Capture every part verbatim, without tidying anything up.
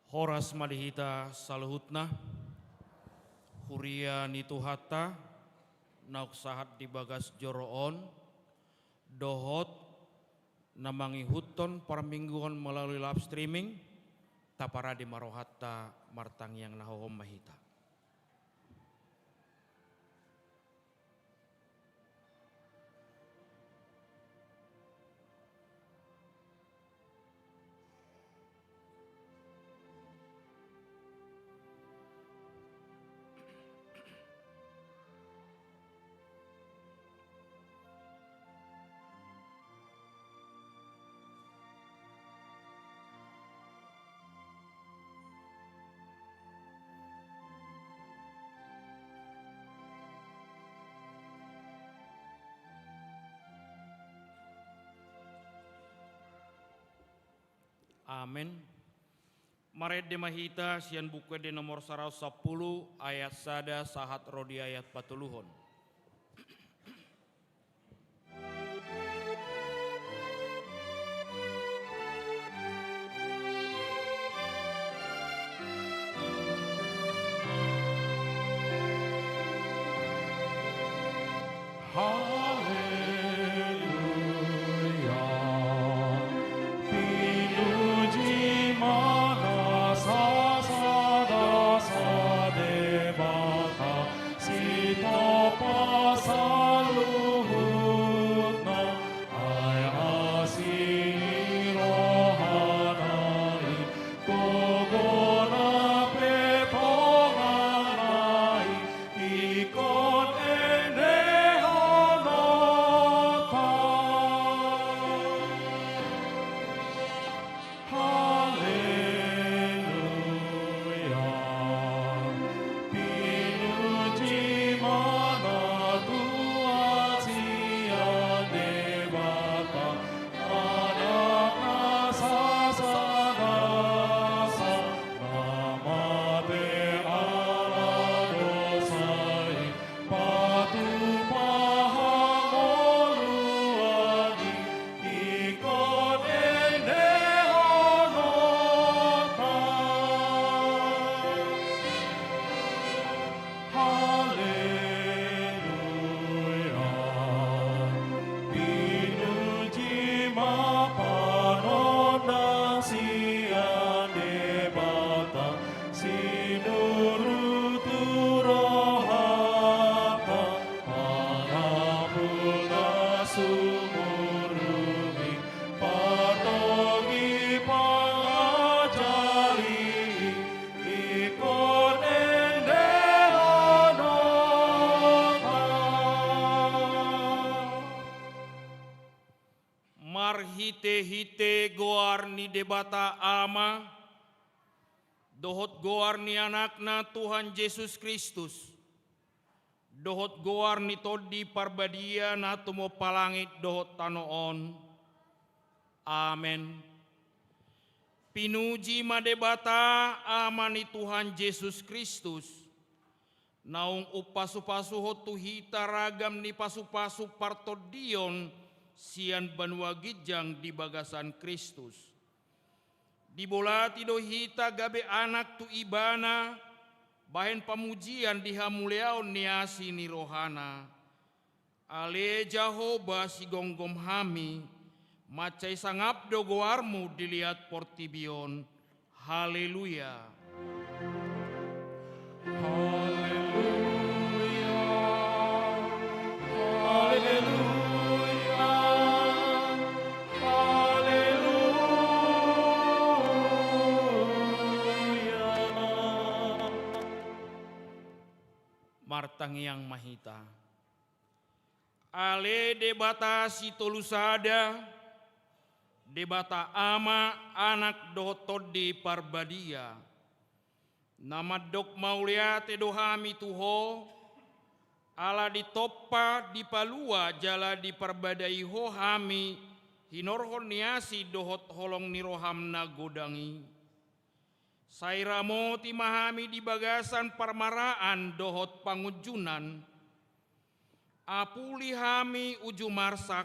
Horas ma di hita saluhutna, huria ni Tuhanta, naung sahat di bagas joro on, dohot na mangihuthon parmingguon melalui live streaming, taparade ma rohanta, martangiang na hohom ma hita. Amen. Marende ma hita sian Buku Ende nomor saratus sampulu, ayat sada sahat ro di ayat patoluhon. Haleluya. Pinuji ma na sasada Debata, sitompa saluhutna, ai asi ni rohana i, gogona pe tonganna i, ingkon endehononta. Haleluya. Pinuji ma na tuat sian Debata, Anak na sasada, na mate ala dosa i, patupa hangoluan i, ingkon endehononta. Haleluya. Pinuji ma panondang sian Debata, sinuru tu rohanta, pangampuna sumurung i, partogi pangajari i, ingkon endehononta. Marhitehite goar ni Debata Ama, dohot goar ni Anakna Tuhan Jesus Kristus, dohot goar ni Tondi Parbadia na tumompa langit dohot tano on. Amen. Pinuji ma Debata, Ama ni Tuhan Jesus Kristus, naung umpasupasuhon tu hita ragam ni pasupasu partondion sian banua ginjang di bagasan Kristus. Dibolati do hita gabe anak tu Ibana, bahen pamujian di hamuliaon ni asi ni rohana. Ale Jahowa, sigomgom hami, mansai sangap do goarmu di liat portibi on. Haleluya. Haleluya. Haleluya. Haleluya. Martangiang ma hita. Ale Debata Sitolu Sada, Debata Ama, Anak dohot Tondi Parbadia, na mandok mauliate do hami tu Ho, ala ditompa, dipalua jala diparbadai Ho hami hinorhon ni asi dohot holong ni roham na godang i. Sai ramoti ma hami di bagasan parmaraan dohot pangunjunan, apuli hami uju marsak,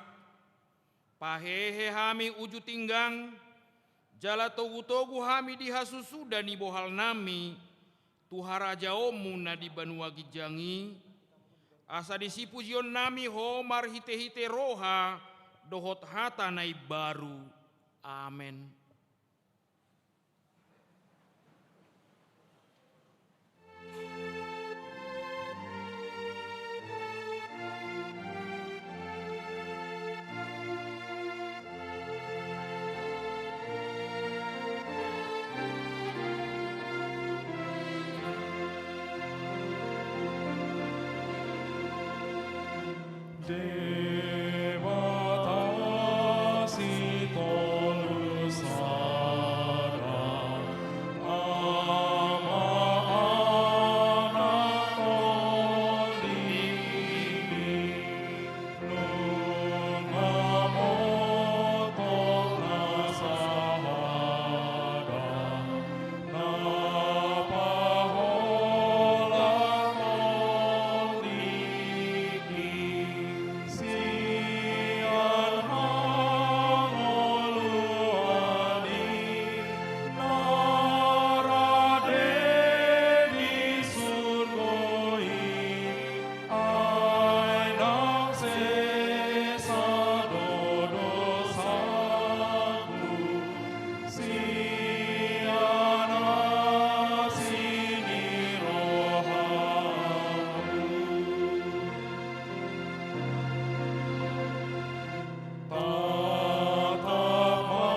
pahehe hami uju tinggang, jala togutogu hami di hasusuda ni bohalnami tu harajaonmu na di banua ginjang i, asa disi pujionnami Ho marhitehite roha dohot hata na imbaru. Amen. Debata Sitolu Sada, Ama, Anak, Tondi, nunga montok na sahadap. Na pahola Tondi i sian hangoluan i, na rade di surgo i, ai ndang sesa do dosangku. Sian asi ni rohangku. Tatap ma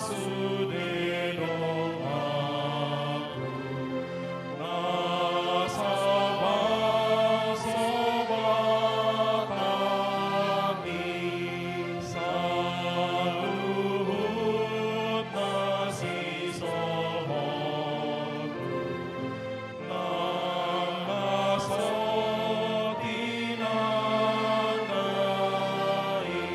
sude donganku, na sabatsobat nami, saluhut na sisohotku, nang na so tinanda i.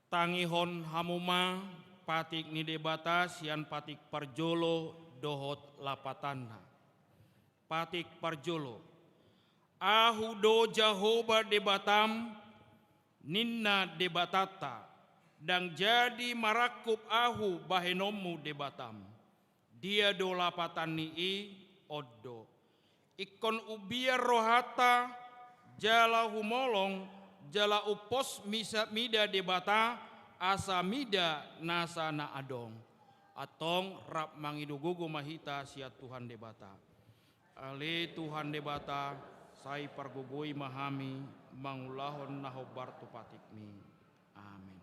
Tangihon hamu ma patik ni Debata sian patik parjolo dohot lapatanna. Patik parjolo. Ahu do Jahowa Debatam, ninna Debatanta, ndang jadi marangkup ahu bahenonmu Debatam. Dia do lapatan ni i? On do. Ingkon umbiar rohanta, jala humolong, jala umpos misa-, mida Debata, asa mida nasa na adong. Antong rap mangido gogo ma hita sian Tuhan Debata. Ale Tuhan Debata, sai pargogoi ma hami mangulahon na hombar tu patikmi. Amen.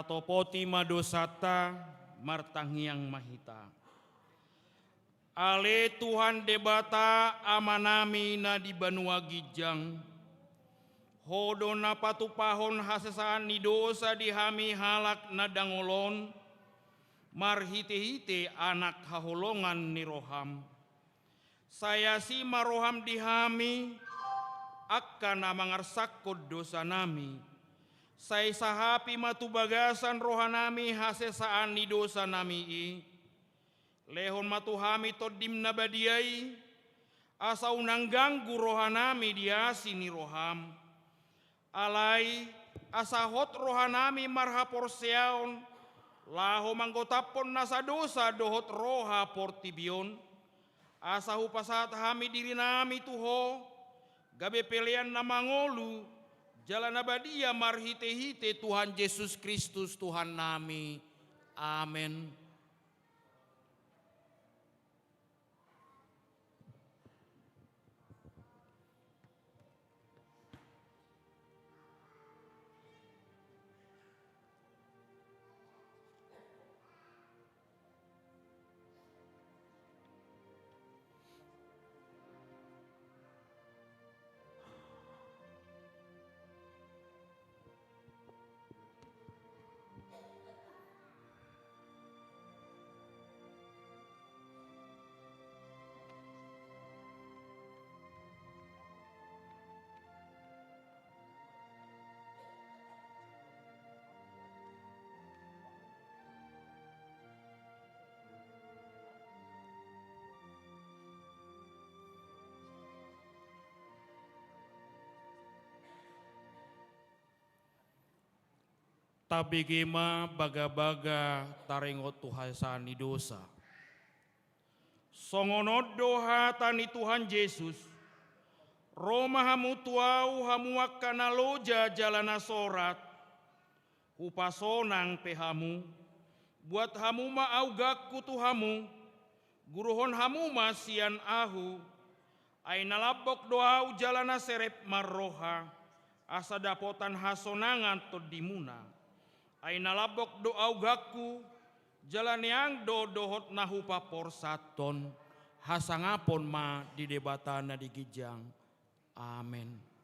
Topoti ma dosanta, martangiang ma hita. Ale Tuhan Debata Amanami na di banua ginjang, Ho do na patupahon hasesaan ni dosa di hami halak na dangol on, marhite-hite Anak haholongan ni roham. Sai asi ma roham di hami, angka na mangarsakkon dosanami. Sai sahapi ma tu bagasan rohanami hasesaan ni dosanami i. Lehon ma tu hami Tondim na badia i, asa unang ganggu rohanami di asi ni roham. Alai, asa hot rohanami marhaporseaon, laho manggotaphon nasa dosa dohot roha portibi on, asa hupasahat hami dirinami tu Ho, gabe pelean na mangolu, jala na badia marhite-hite Tuhan Jesus Kristus Tuhannami. Amen. Tabege ma bagabaga taringot tu hasesaan ni dosa. Songon on do hata ni Tuhan Jesus: Ro ma hamu tu Ahu, hamu angka na loja jala na sorat, hupasonang pe hamu. Buat hamu ma auganku tu hamu, guruhon hamu ma sian Ahu. Ai na lambok do Ahu jala na serep marroha, asa dapotan hasonangan tondimuna. Ai na lambok do auganku, jala neang do dohot na hupaporsathon. Hasangapon ma di Debata na di ginjang. Amen.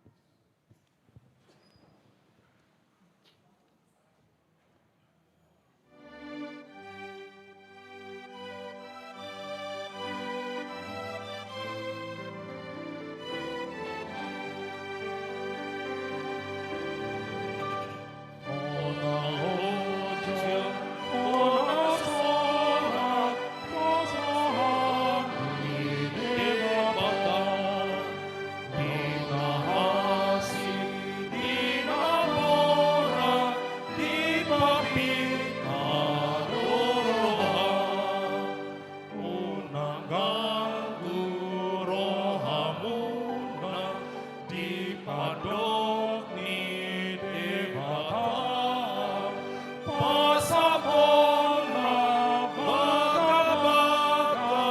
Unang ganggu rohamuna di pandok ni Debata, pasahathon ma bagabaga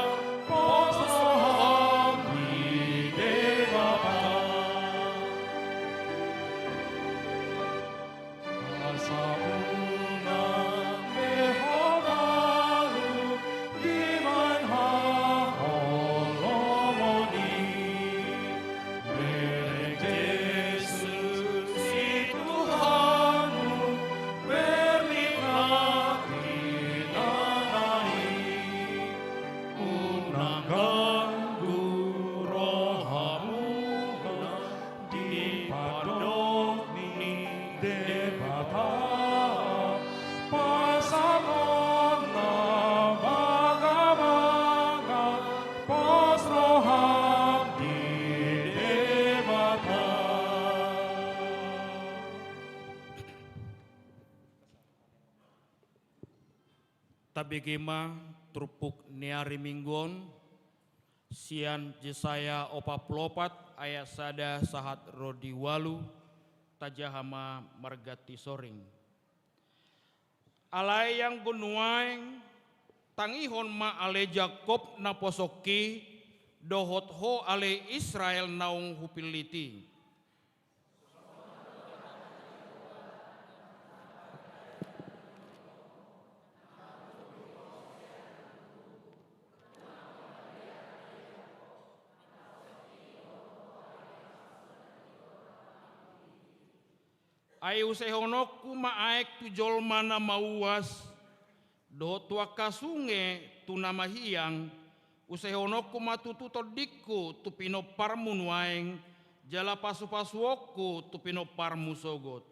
pos roham di Debata. Asa unang be ho malu di haholomon i. Bereng Jesus i Tuhanmu, berlingkar di tanah i. Unang ganggu rohamuna di pandok ni Debata, pasahathon ma bagabaga pos roham di Debata. Tabege ma turpuk ni ari Minggu on sian Jesaya opat pulu opat ayat sada sahat ro di ualu. Tajaha ma marganti soring. Alai anggo nuaeng, tangihon ma ale Jakkob naposongki, dohot ho ale Israel naung hupillit i. Ai usehononku ma aek tu jolma na mauas, dohot tu angka sunge tu na mahiang, usehononku ma tutu tondingku tu pinomparmu nuaeng, jala pasupasuonku tu pinomparmu sogot.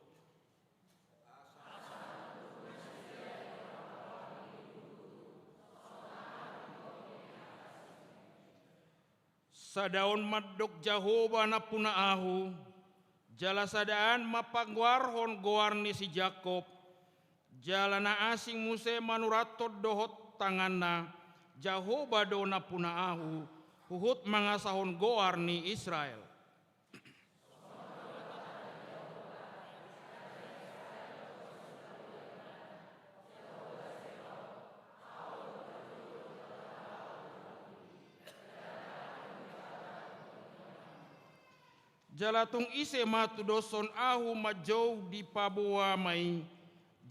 Sadaon mandok Jahowa nampuna ahu, jala sadaan ma panggoarhon goar ni si Jakob, jala na asing muse manurathon dohot tanganna, Jahowa do nampuna ahu, huhut mangasahon goar ni Israel. Jala tung ise ma tudoshon ahu manjou dipaboa ma i,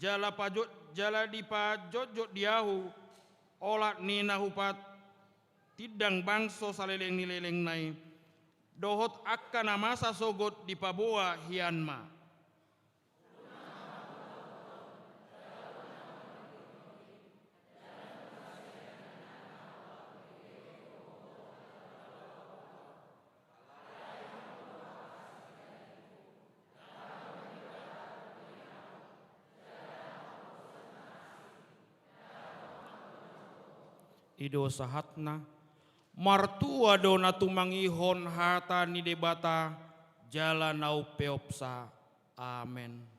jala pajo-, jala dipajotjot di ahu, olat ni na hupat tindang bangso saleleng ni lelengna i, dohot angka na masa sogot dipaboa hian ma. I do sahatna, martua do na tumangihon hata ni Debata, jala na umpeopsa. Amen.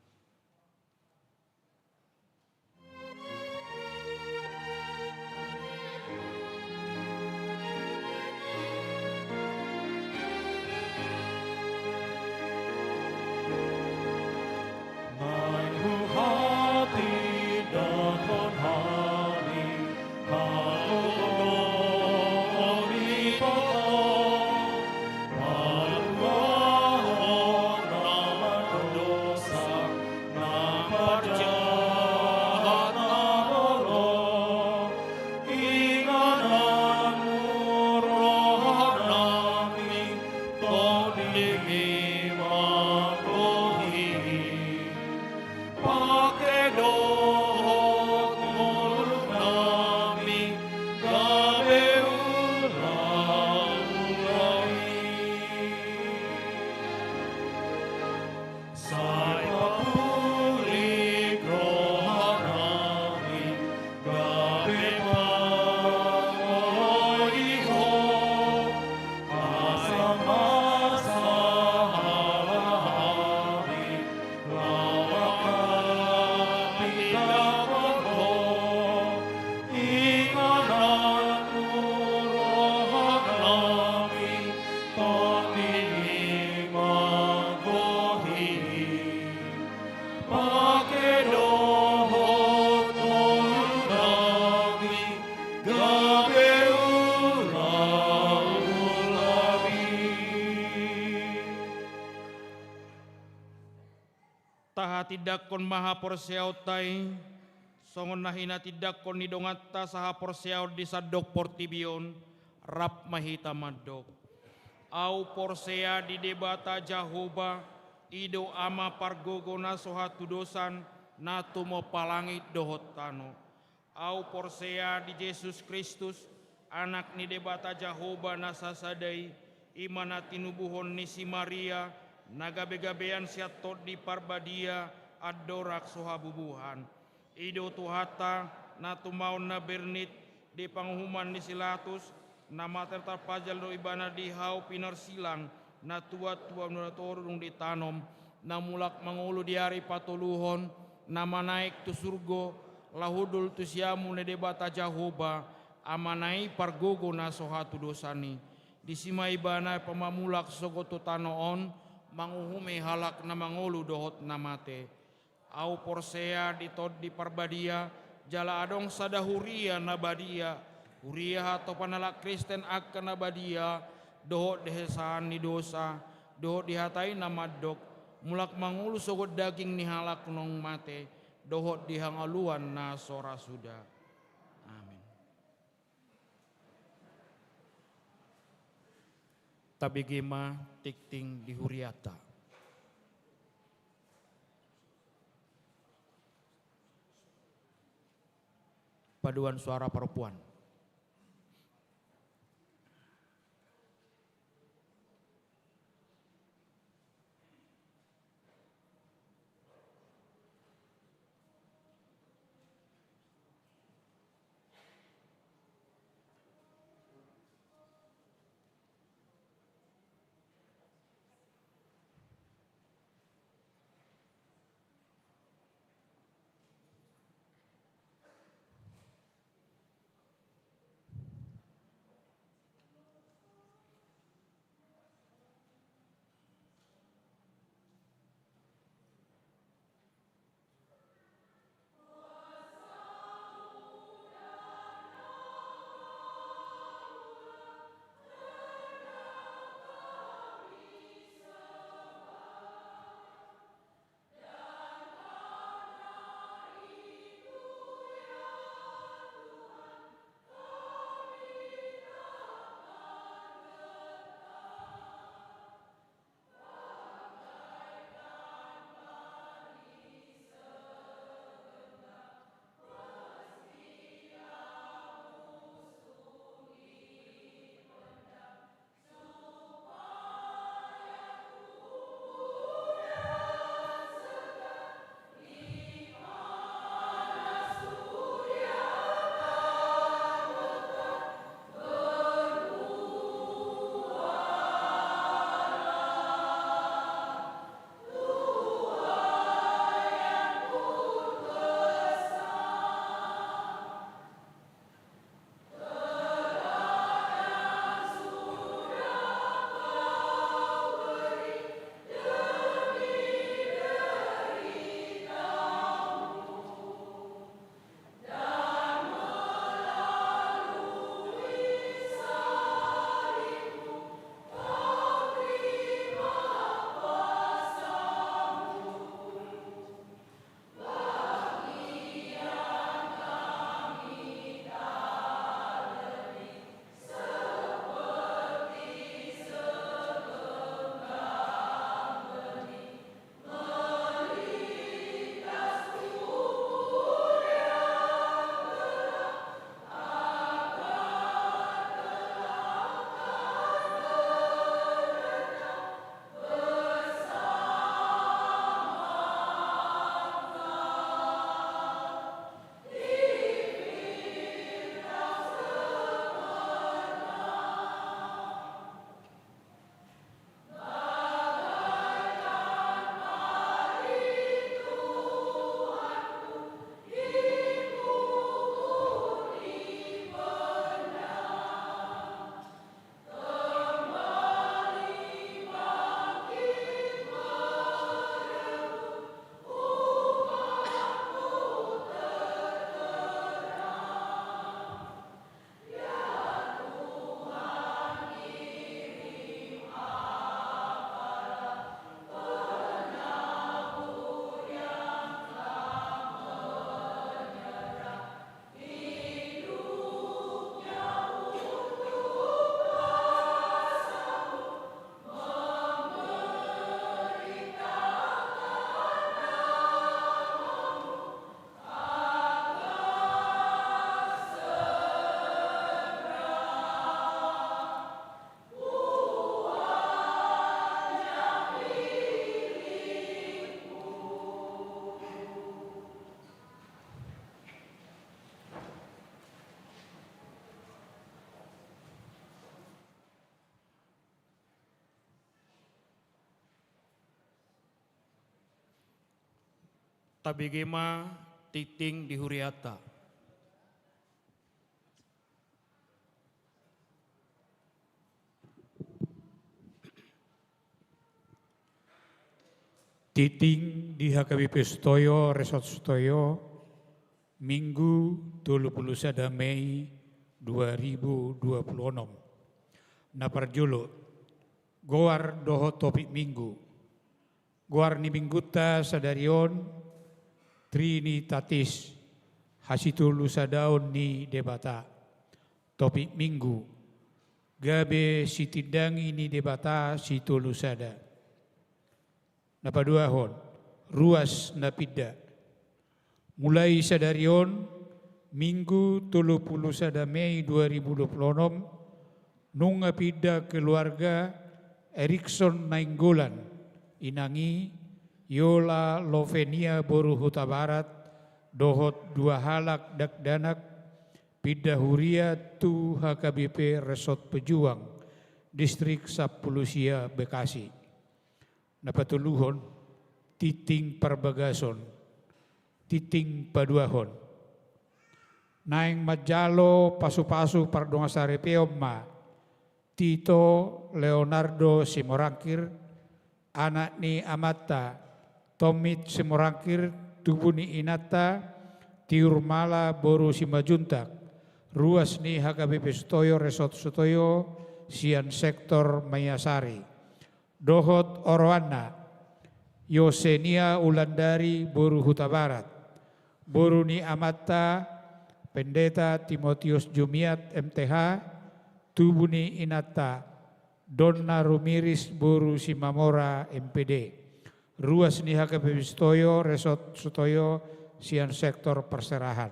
Pake dohot ngolunami gabe ulaulami. Sai papulik rohanami gabe pangoloi Ho, asa masa halani laho manghatindanghon Ho. Inganan rohanami tondimi manggohi. Pake dohot ngolunami gabe ulaulami. Tahatindangkon ma haporseaonta i, songon na hinatindangkon ni donganta sahaporseaon di sandok portibi on, rap ma hita mandok. Ahu porsea di Debata Jahowa, i do Ama pargogo na so hatudosan, na tumompa langit dohot tano. Ahu porsea di Jesus Kristus, Anak ni Debata Jahowa na sasada i, i ma na tinubuhon ni si Maria, na gabegabean sian Tondi Parbadia, andorang so habubuhan. I do Tuhanta, na tumaon na bernit, di panguhuman ni si Latus, na mate tarpajal do ibana di hau pinarsilang, na tuat tu banua toru dung ditanom, na mulak mangolu di ari patoluhon, na manaek tu surgo, laho hundul tu siamun ni Debata Jahowa, Amana i pargogo na so hatudosan i. Disi ma ibana pamamulak sogot tu tano on, manguhumi halak na mangolu dohot na mate. Ahu porsea di Tondi Parbadia, jala adong sada huria na badia, huria hatopan halak Kristen angka na badia, dohot di hasesaan ni dosa, dohot di hata i na mandok, mulak mangolu sogot daging ni halak naung mate, dohot di hangoluan na so ra suda. Amen. Tabege ma tingting di huriata. paduan suara parompuan. Tabege ma tingting di huriata. Tingting di H K B P Sutoyo, Resort Sutoyo, Minggu tolu pulu sada Mei dua ribu dua pulu onom. Na parjolo, goar dohot topik Minggu. Goar ni Minggunta sadari on, Trinitatis, hasitolusadaon ni Debata. Topik Minggu, gabe sitindangi ni Debata sitolusada. Na paduahon, ruas na pinda. Mulai sadari on, Minggu tolu pulu sada Mei dua ribu dua pulu onom, nunga pinda keluarga Erikson Nainggolan, inang i, Yola Lovenia boru Hutabarat, dohot dua halak dakdanak, pinda huria tu H K B P Resort Pejuang, Distrik Sampulu Sia Bekasi. Na patoluhon, tinting parbagason, tinting paduahon. Naeng manjalo pasupasu pardongansaripeon ma Tito Leonardo Simorangkir, anak ni amanta Tomit Simorangkir, tubu ni inanta Tiur Mala boru Simanjuntak, ruas ni H K B P Sutoyo, Resort Sutoyo, sian sektor Maiasari. Dohot oroanna, Yosenia Ulandari boru Hutabarat, boru ni amanta Pendeta Timotius Jumiat M T H, tubu ni inanta Donna Rumiris boru Simamora M P D, ruas ni H K B P Sutoyo, Resort Sutoyo, sian sektor parserahan.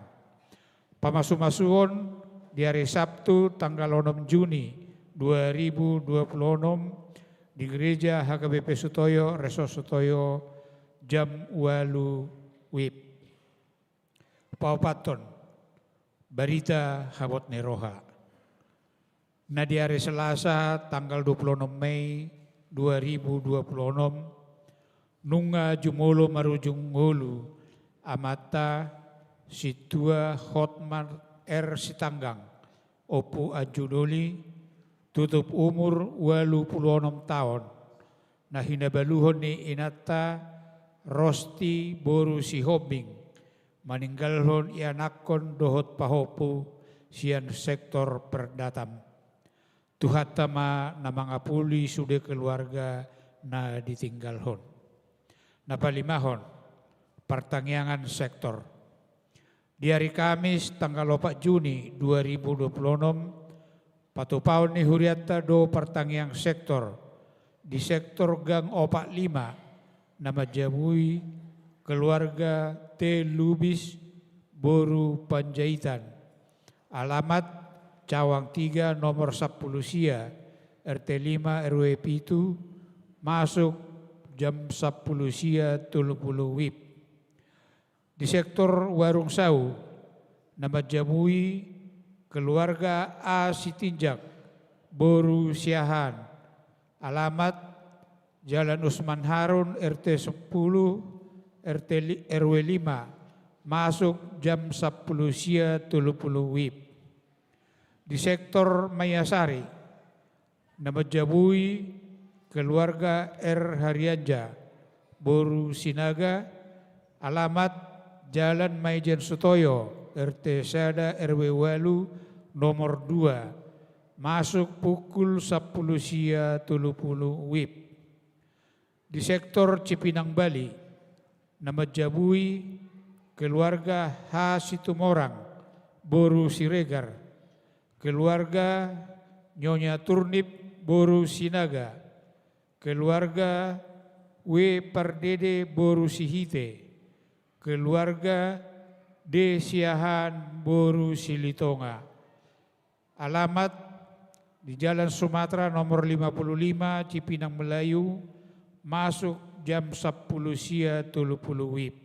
Pamasumasuon di ari Sabtu tanggal onom Juni dua ribu dua pulu onom di Gereja H K B P Sutoyo, Resort Sutoyo, jam ualu WIB. Paopathon, barita habot ni roha. Na di ari Selasa tanggal dua pulu onom Mei dua ribu dua pulu onom, nunga jumolo marujung ngolu amanta Sintua Hotmar R Sitanggang, Ompu Anju Doli, tutup umur ualu pulu onom taon, na hinabaluhon ni inanta Rosti boru Sihombing, maninggalhon ianakhon dohot pahompu sian sektor Perdatam. Tuhanta ma na mangapuli sude keluarga na ditinggalhon. Na palimahon, partangiangan sektor. Di ari Kamis tanggal opat Juni dua ribu dua pulu onom, patupaon ni hurianta do partangiang sektor di sektor gang opat lima, na manjamui keluarga T Lubis boru Panjaitan. Alamat Cawang tiga nomor sampulu sia, R T lima R W pitu, masuk jam sampulu sia tolu pulu WIB. Di sektor Warung Sau, na manjamui keluarga A Sitinjak boru Siahaan. Alamat Jalan Usman Harun, R T sepuluh, R T li-, R W lima, masuk jam sampulu sia tolu pulu WIB. Di sektor Maiasari, na manjamui keluarga R Harianja boru Sinaga, alamat Jalan Maijen Sutoyo, R T sada R W ualu nomor dua, masuk pukul sampulu sia tolu pulu WIB. Di sektor Cipinang Bali, na manjamui keluarga H Situmorang boru Siregar, keluarga Nyonya Turnip boru Sinaga, keluarga W Pardede boru Sihite, keluarga D Siahaan boru Silitonga. Alamat di Jalan Sumatera nomor lima puluh lima, Cipinang Melayu, masuk jam sampulu sia tolu pulu WIB.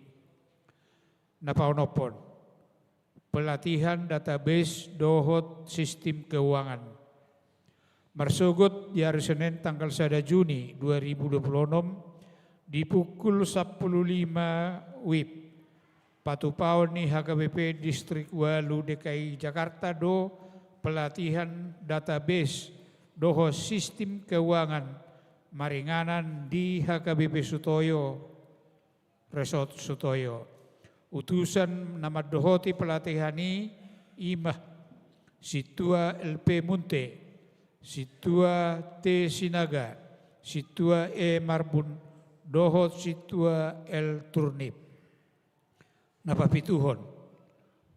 Na paonomhon, pelatihan database dohot sistem keuangan. Marsogot di ari Senen tanggal sada Juni dua ribu dua pulu onom di pukul sampulu lima WIB, patupaon ni H K B P Distrik ualu D K I Jakarta do pelatihan database dohot sistem keuangan maringanan di H K B P Sutoyo, Resort Sutoyo. Utusan na mandohoti pelatihan i, i ma Sintua L P Munte, Sintua T Sinaga, Sintua E Marbun, dohot Sintua L Turnip. Na papituhon,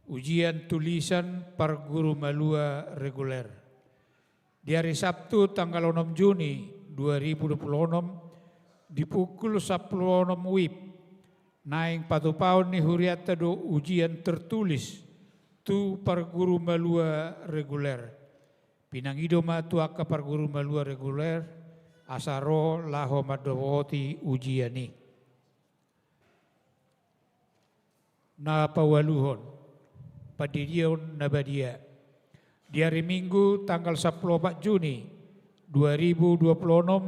ujian tulisan parguru malua reguler. Di ari Sabtu tanggal onom Juni dua ribu dua pulu onom di pukul sampulu onom WIB, naeng patupaon ni hurianta do ujian tertulis tu parguru malua reguler. Pinangido ma tu angka parguru malua reguler asa ro laho mandohoti ujian i. Na paualuhon, pandidion na badia. Di ari Minggu tanggal sampulu opat Juni dua ribu dua pulu onom,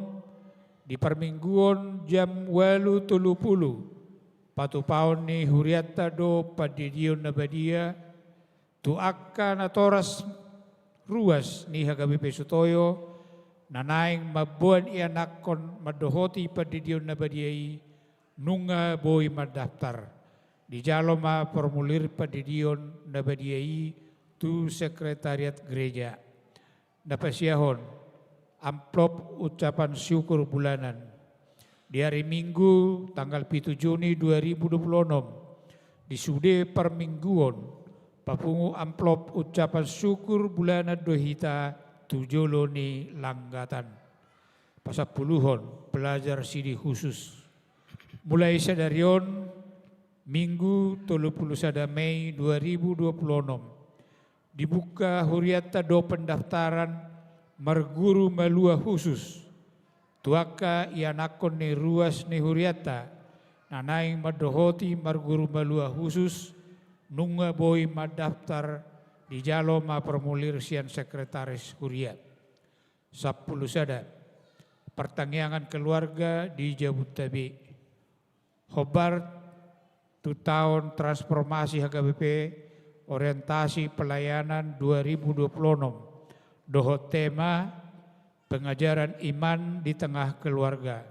di parmingguon jam ualu tolu pulu, patupaon ni hurianta do pandidion na badia tu angka natoras ruas ni H K B P Sutoyo na naeng mamboan ianakhon mandohoti pandidion na badia i nunga boi mandaftar. Dijalo ma formulir pandidion na badia i tu sekretariat gereja. Na pasiahon, amplop ucapan syukur bulanan. Di ari Minggu tanggal pitu Juni dua ribu dua pulu onom, di sude parmingguon, papungu amplop ucapan syukur bulanan do hita tu jolo ni langgatan. Pasampuluhon, pelajar sidi khusus. Mulai sadari on, Minggu tolu pulu sada Mei dua ribu dua pulu onom, dibuka hurianta do pendaftaran marguru malua khusus. Tu angka ianakhon ni ruas ni hurianta na naeng mandohoti marguru malua khusus, nunga boi mandaftar, dijalo ma formulir sian sekretaris huria. Sampulu sada, partangiangan keluarga di jabunta be. Hombar tu taon transformasi H K B P, orientasi pelayanan dua ribu dua pulu onom, dohot tema pengajaran iman di tengah keluarga.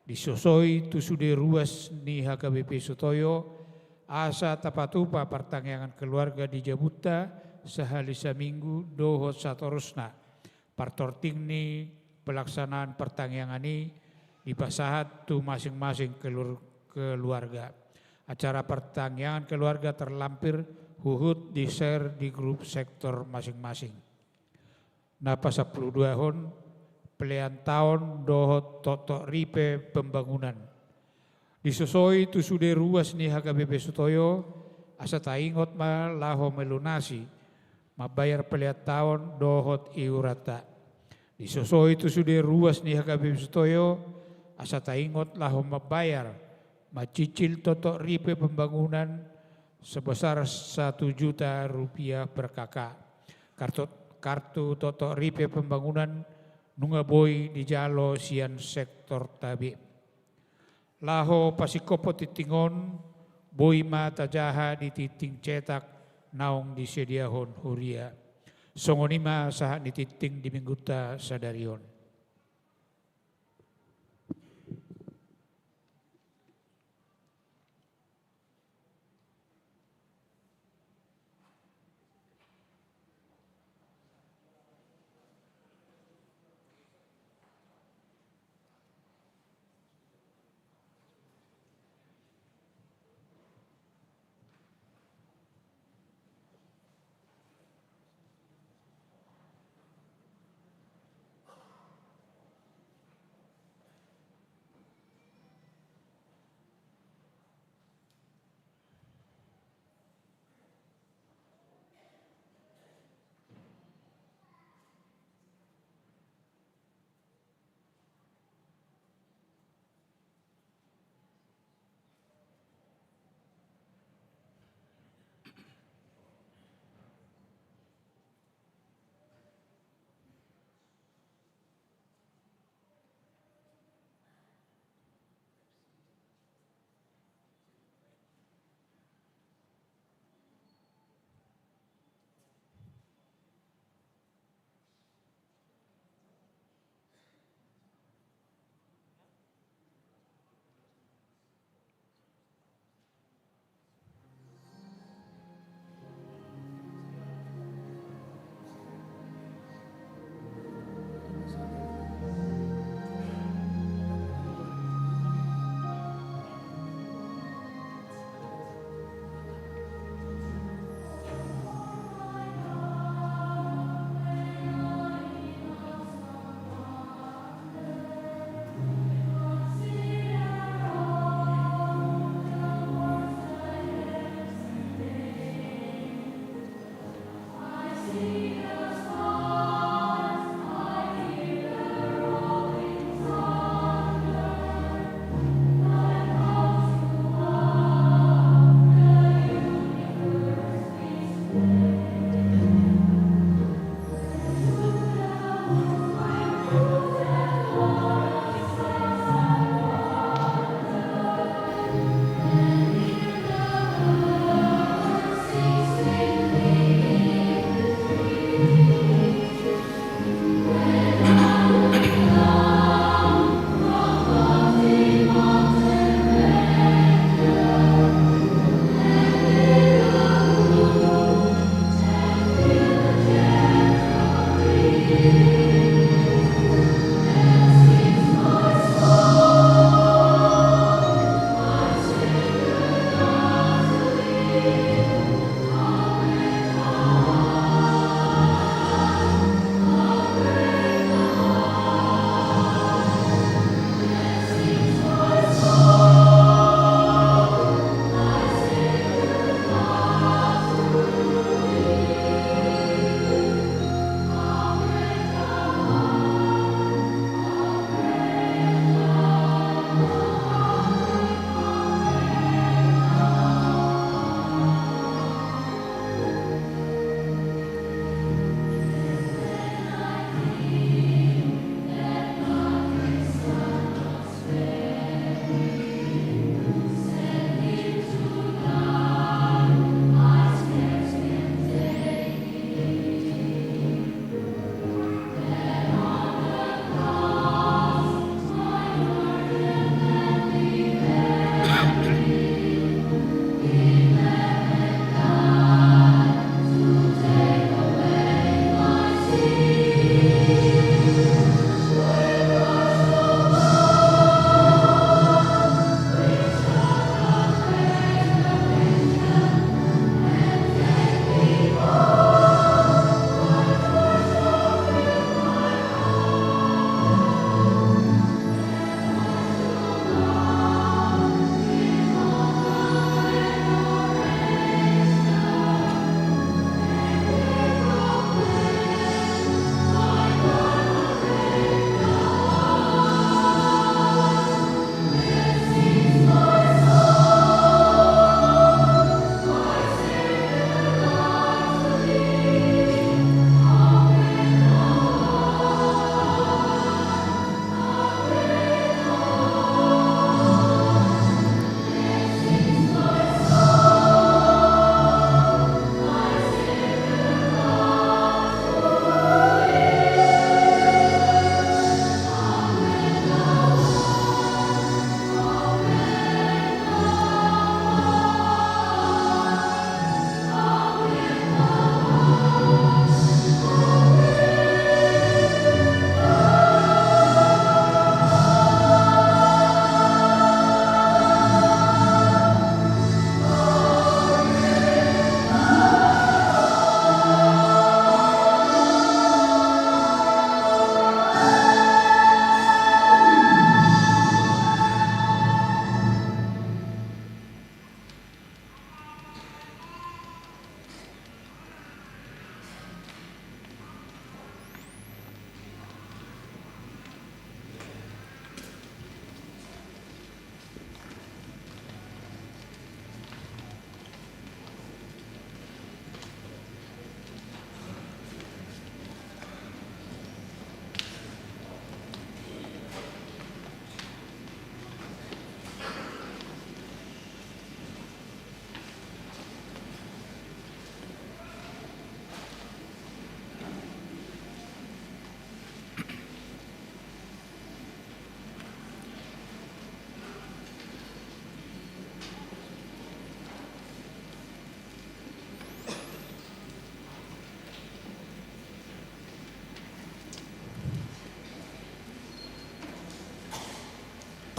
Disosoi tu sude ruas ni H K B P Sutoyo, asa tapatupa partangiangan keluarga di jabunta sahali saminggu dohot satorusna. Partorting ni pelaksanaan partangiangan i dipasahat tu masing-masing kelur-, keluarga. Acara partangiangan keluarga terlampir huhut di-share di grup sektor masing-masing. Na pasampuluduahon, pelean taon dohot toktok ripe pembangunan. Disosoi tu sude ruas ni H K B P Sutoyo, asa taingot ma laho melunasi, mambayar pelean taon dohot iuranta. Disosoi tu sude ruas ni H K B P Sutoyo, asa taingot laho mambayar, mancicil toktok ripe pembangunan sebesar satu juta rupiah per K K. Kartu, kartu toktok ripe pembangunan nunga boi dijalo sian sektorta be. Laho pasingkophon tingting on, boi ma tajaha di tingting cetak naung disediahon huria. Songon i ma sahat ni tingting di minggunta sadari on.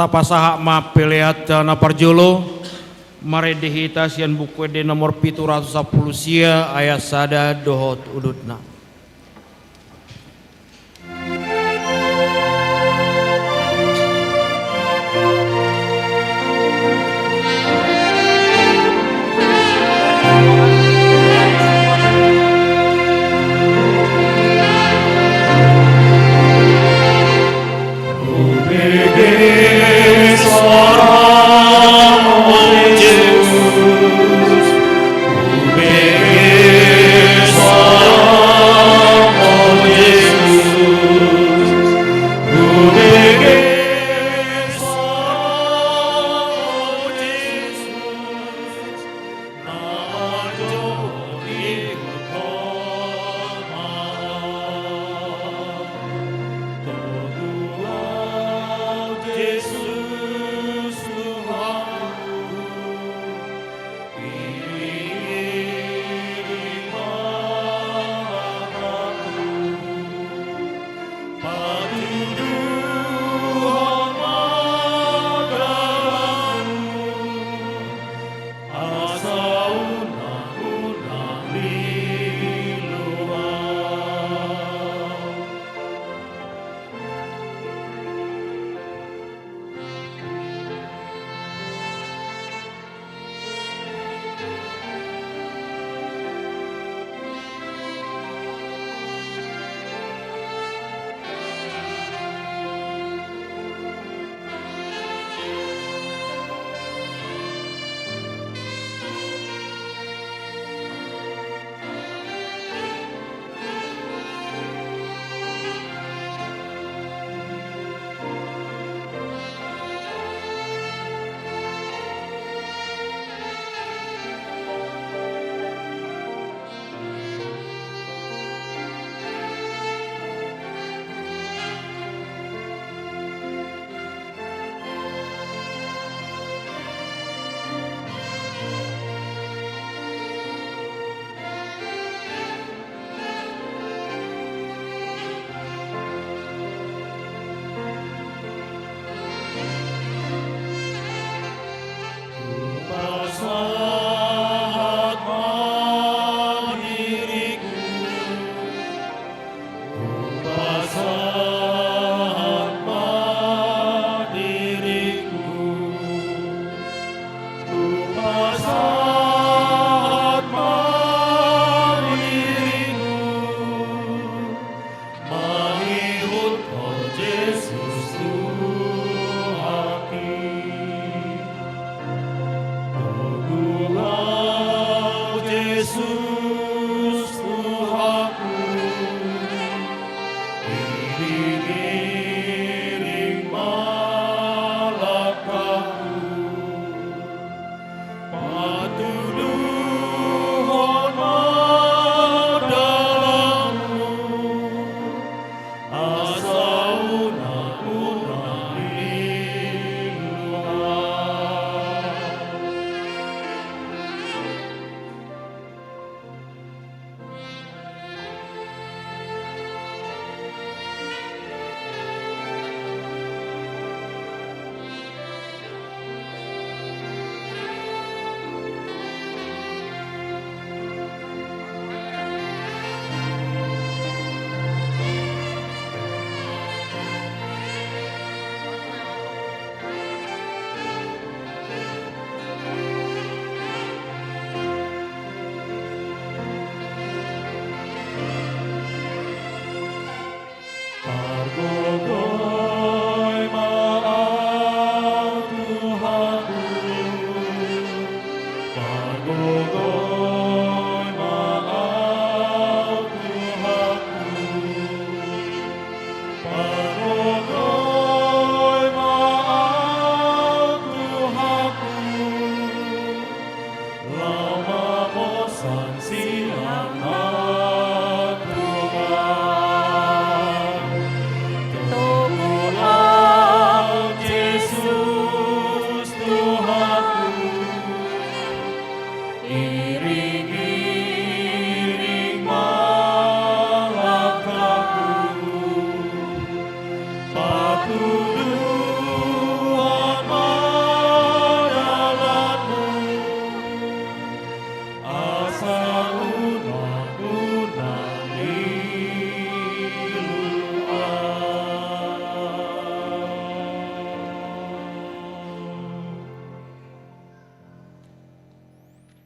Tapasahat ma peleanta na parjolo, marende hita sian Buku Ende nomor pitu ratus sampulu sia, ayat sada dohot udutna.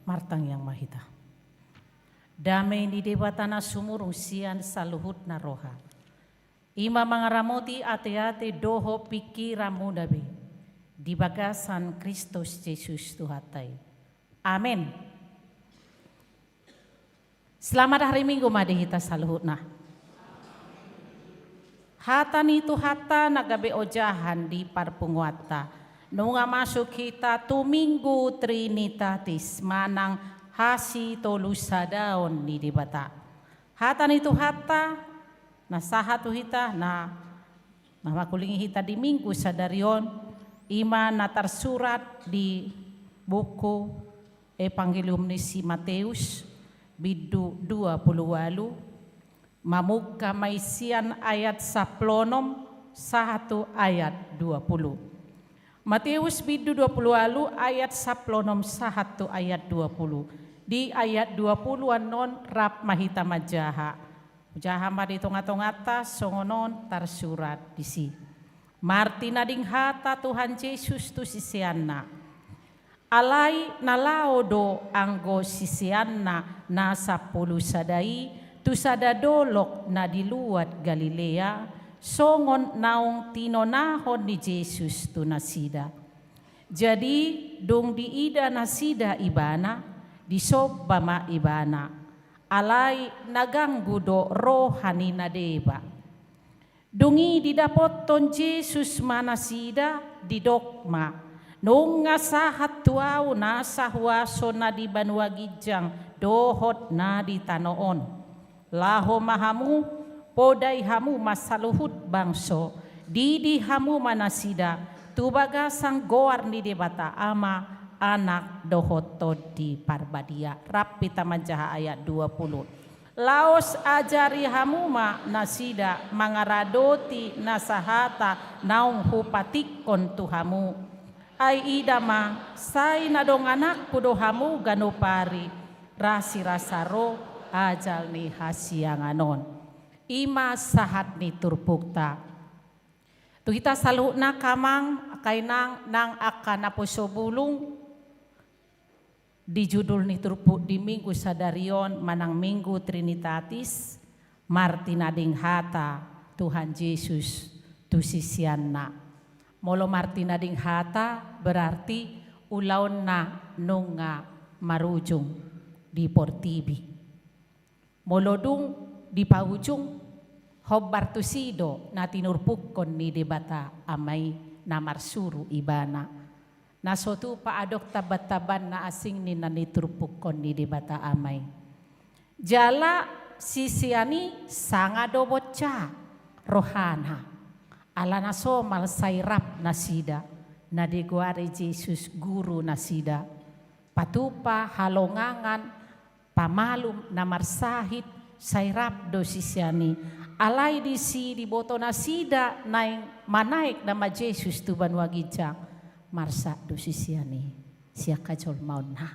Martangiang ma hita. Dame ni Debata na sumurung sian saluhutna roha, i ma mangaramoti ateate dohot pingkiranmuna be di bagasan Kristus Jesus Tuhanta i. Amen. Selamat hari Minggu ma di hita saluhutna. Hata ni Tuhanta na gabe ojahan di parpunguanta. Nunga masuk hita tu Minggu Trinitatis manang hasitolusadaon ni Debata. Hata ni Tuhanta na sahat tu hita, na, na mangkulingi hita di Minggu sadari on, i ma na tarsurat di buku Evangelium ni si Mateus, bindu dua pulu ualu, mamungka ma i sian ayat sampulu onom sahat tu ayat dua pulu. Mateus bindu dua pulu ualu ayat sampulu onom sahat tu ayat dua pulu. Di ayat dua pulu annon rap ma hita manjaha. Jaha ma di tongatonganta songon on tarsurat disi. Martinading hata Tuhan Jesus tu siseanna. Alai na laho do anggo siseanna na sampulu sada i tu sada dolok na di luat Galilea, songon naung tinonahon ni Jesus tu nasida. Jadi, dung diida nasida ibana, disomba ma ibana. Alai na ganggu do roha ni na deba. Dung i didapothon Jesus ma nasida, didok ma, nunga sahat tu ahu nasa huaso na di banua ginjang dohot na di tano on. Laho ma hamu, podai hamu ma saluhut bangso, didi hamu ma nasida, tu bagasan goar ni Debata Ama, Anak dohot Tondi Parbadia. Rap hita manjaha ayat dua pulu. Laos ajari hamu ma nasida mangaradoti nasa hata naung hupatikkon tu hamu. Ai ida ma, sai na dongananku do hamu ganup ari, rasirasa ro ajal ni hasiangan on. I ma sahat ni turpukta. Tu hita saluhutna angka amang, angka inang, nang angka naposo bulung, di judul ni turpuk di Minggu sadari on manang Minggu Trinitatis, martinading hata Tuhan Jesus tu siseanna. Molo martinading hata berarti ulaonna nunga marujung di portibi. Molo dung dipaujung, hombar tusi do na tinurpukkon ni Debata Ama i na marsuru ibana. Na so tupa adong tambantamban na asing ninna niturpukkon ni Debata Ama i. Jala sisean i sanga do bonca rohana. Ala na somal sai rap nasida, na digoari Jesus guru nasida. Patupa halongangan, pamalum na marsahit, sai rap do sisean i. Alai disi diboto nasida naeng manaek nama Jesus tu banua ginjang, marsak do sisean i sian hajolmaonna.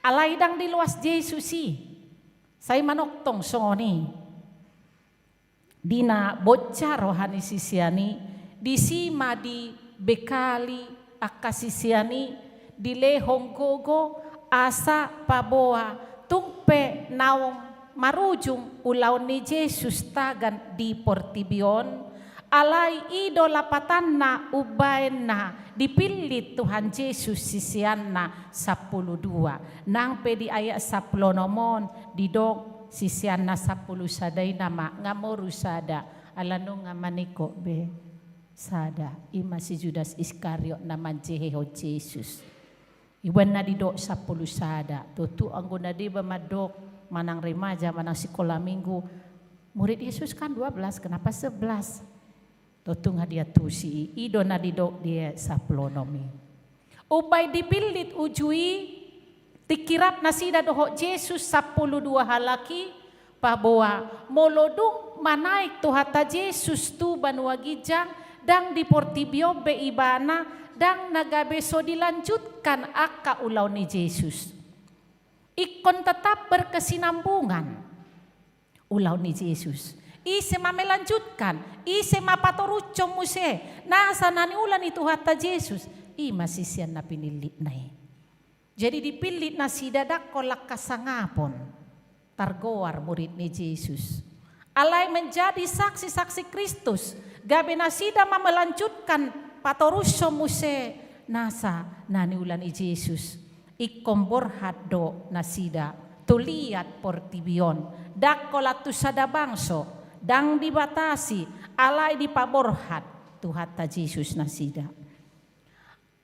Alai ndang diloas Jesus i, sai manongtong songon i. Di na bonca roha ni sisean i, disi ma dibekali angka sisean i, dilehon gogo asa paboa tung pe naung marujung ulaon ni Jesus tagan di portibi on, alai i do lapatanna umbaen na dipillit Tuhan Jesus siseanna sampulu dua. Nang pe di ayat sampulu onom on didok, siseanna sampulu sada i nama nga moru sada, ala nunga maningkok be sada, i ma si Judas Iskariot na manjehehon Jesus. Umbaen na didok sampulu sada, tontu anggo na deba mandok, manang remaja, manang sikola minggu, murid Yesus kan dua belas, kenapa sebelas? Tontu nga diantusi i, i do na didok di sampulu onom i. Umbaen dipillit uju i, tingki rap nasida dohot Jesus sampulu dua halak i, paboa molo dung manaek Tuhanta Jesus tu banua ginjang, ndang di portibi on be ibana, ndang na gabe so dilanjutkan angka ulaon ni Jesus. Ingkon tetap berkesinambungan ulaon ni Jesus. Ise ma melanjutkan, ise ma patorushon muse nasa na niula ni Tuhanta Jesus, i ma sisean na pinillitna i. Jadi dipillit nasida ndang holan hasangapon targoar murid ni Jesus. Alai menjadi saksi-saksi Kristus, gabe nasida ma melanjutkan patorushon muse nasa na niula ni Jesus. Ingkon borhat do nasida tu liat portibi on, ndang holan tu sada bangso, ndang dibatasi, alai dipaborhat Tuhanta Jesus nasida.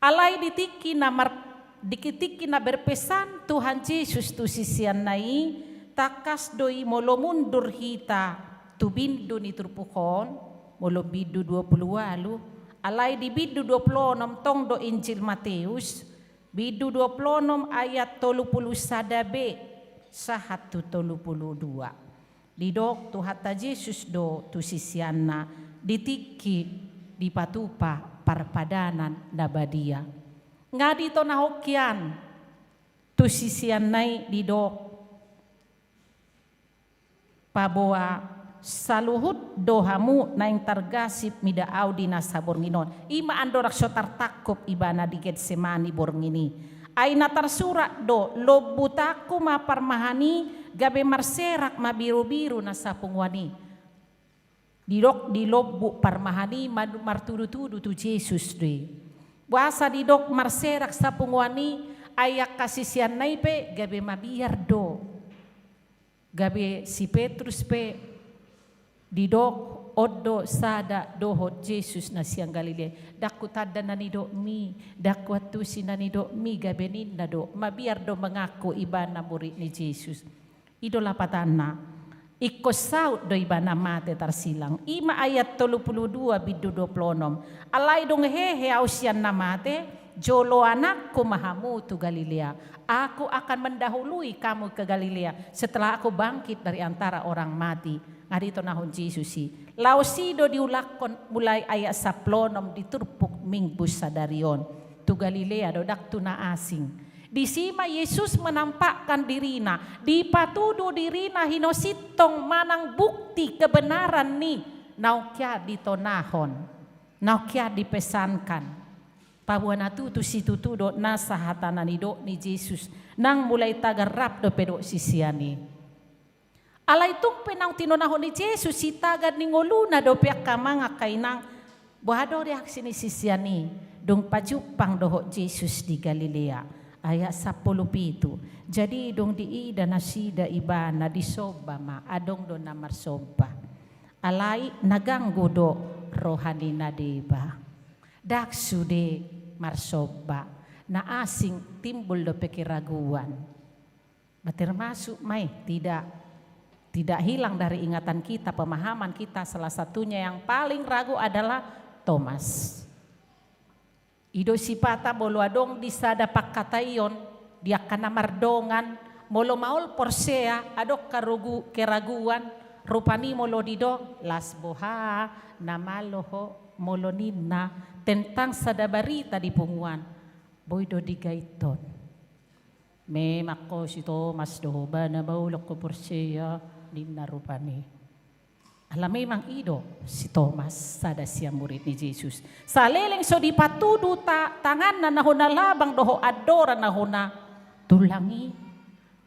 Alai di tingki na mar-, di tingki na berpesan Tuhan Jesus tu siseanna i, tangkas do i molo mundur hita tu bindu ni turpuk on, molo bindu dua pulu ualu, alai di bindu dua pulu onom tong do Injil Mateus, bindu dua pulu onom ayat tolu pulu sada b sahat tu tolu pulu dua. Didok Tuhanta Jesus do tu siseanna di tingki dipatupa parpadanan na badia. Nga ditonahon hian tu siseanna i didok, paboa saluhut do hamu naeng targasip mida Ahu di nasa borngin on. I ma andorang so tartangkup ibana di Getsemani borngin i. Ai na tarsurat do, lombutanku ma parmahan i, gabe marserak ma birubiru na sapunguan i. Didok di lombuk parmahan i ma-, martudutudu tu Jesus do i. Boasa didok marserak sapunguan i, ai angka siseanna i pe gabe mabiar do. Gabe si Petrus pe didok, on do sada dohot Jesus na sian Galilea. Ndang hutanda na nidokmi, ndang huantusi na nidokmi, gabe ninna do, mabiar do mengaku ibana murid ni Jesus. I do lapatanna, ingkon saut do ibana mate tarsilang. I ma ayat tolu pulu dua bindu dua pulu onom. Alai dung hehe Ahu sian na mate, joloananku ma hamu tu Galilea. Aku akan mendahului kamu ke Galilea setelah Aku bangkit dari antara orang mati. Nga ditonahon Jesus i. Laos i do diulakhon mulai ayat sampulu onom di turpuk Minggu sadari on. Tu Galilea do, ndang tu na asing. Disi ma Jesus menampakkan diriNa, dipatudu diriNa hinosintong manang bukti kebenaran ni naung hian ditonahon, naung hian dipesankan. Paboa na tutu situtu do nasa hata na nidok ni Jesus, nang mulai tagar rap dope dohot sisean i. Alai tung pe naung tinonahon ni Jesus i, tagan ni ngoluna dope, angka amang, angka inang, boha do reaksi ni sisean i dung pajumpang dohot Jesus di Galilea? Ayat sampulu pitu. Jadi dung diida nasida Ibana, disomba ma, adong do na marsomba. Alai na ganggu do roha ni na deba. Ndang sude marsomba, na asing, timbul dope keraguan. Ba, termasuk ma i, tidak, tidak hilang dari ingatan kita, pemahaman kita, salah satunya yang paling ragu adalah Thomas. I do sipata molo adong di sada pangkataion di angka na mardongan, molo maol porsea, adong karogu-, keraguan, rupani molo didok, las boha na malo ho, molo ninna tentang sada barita di punguan, boi do digaithon. Memang ho si Tomas do ho, ba na maol ho porsea, ninna rupani. Ala memang i do si Tomas, sada sian murid ni Jesus. Saleleng so dipatudu ta-, tanganna na hona labang dohot andorna na hona tulang i,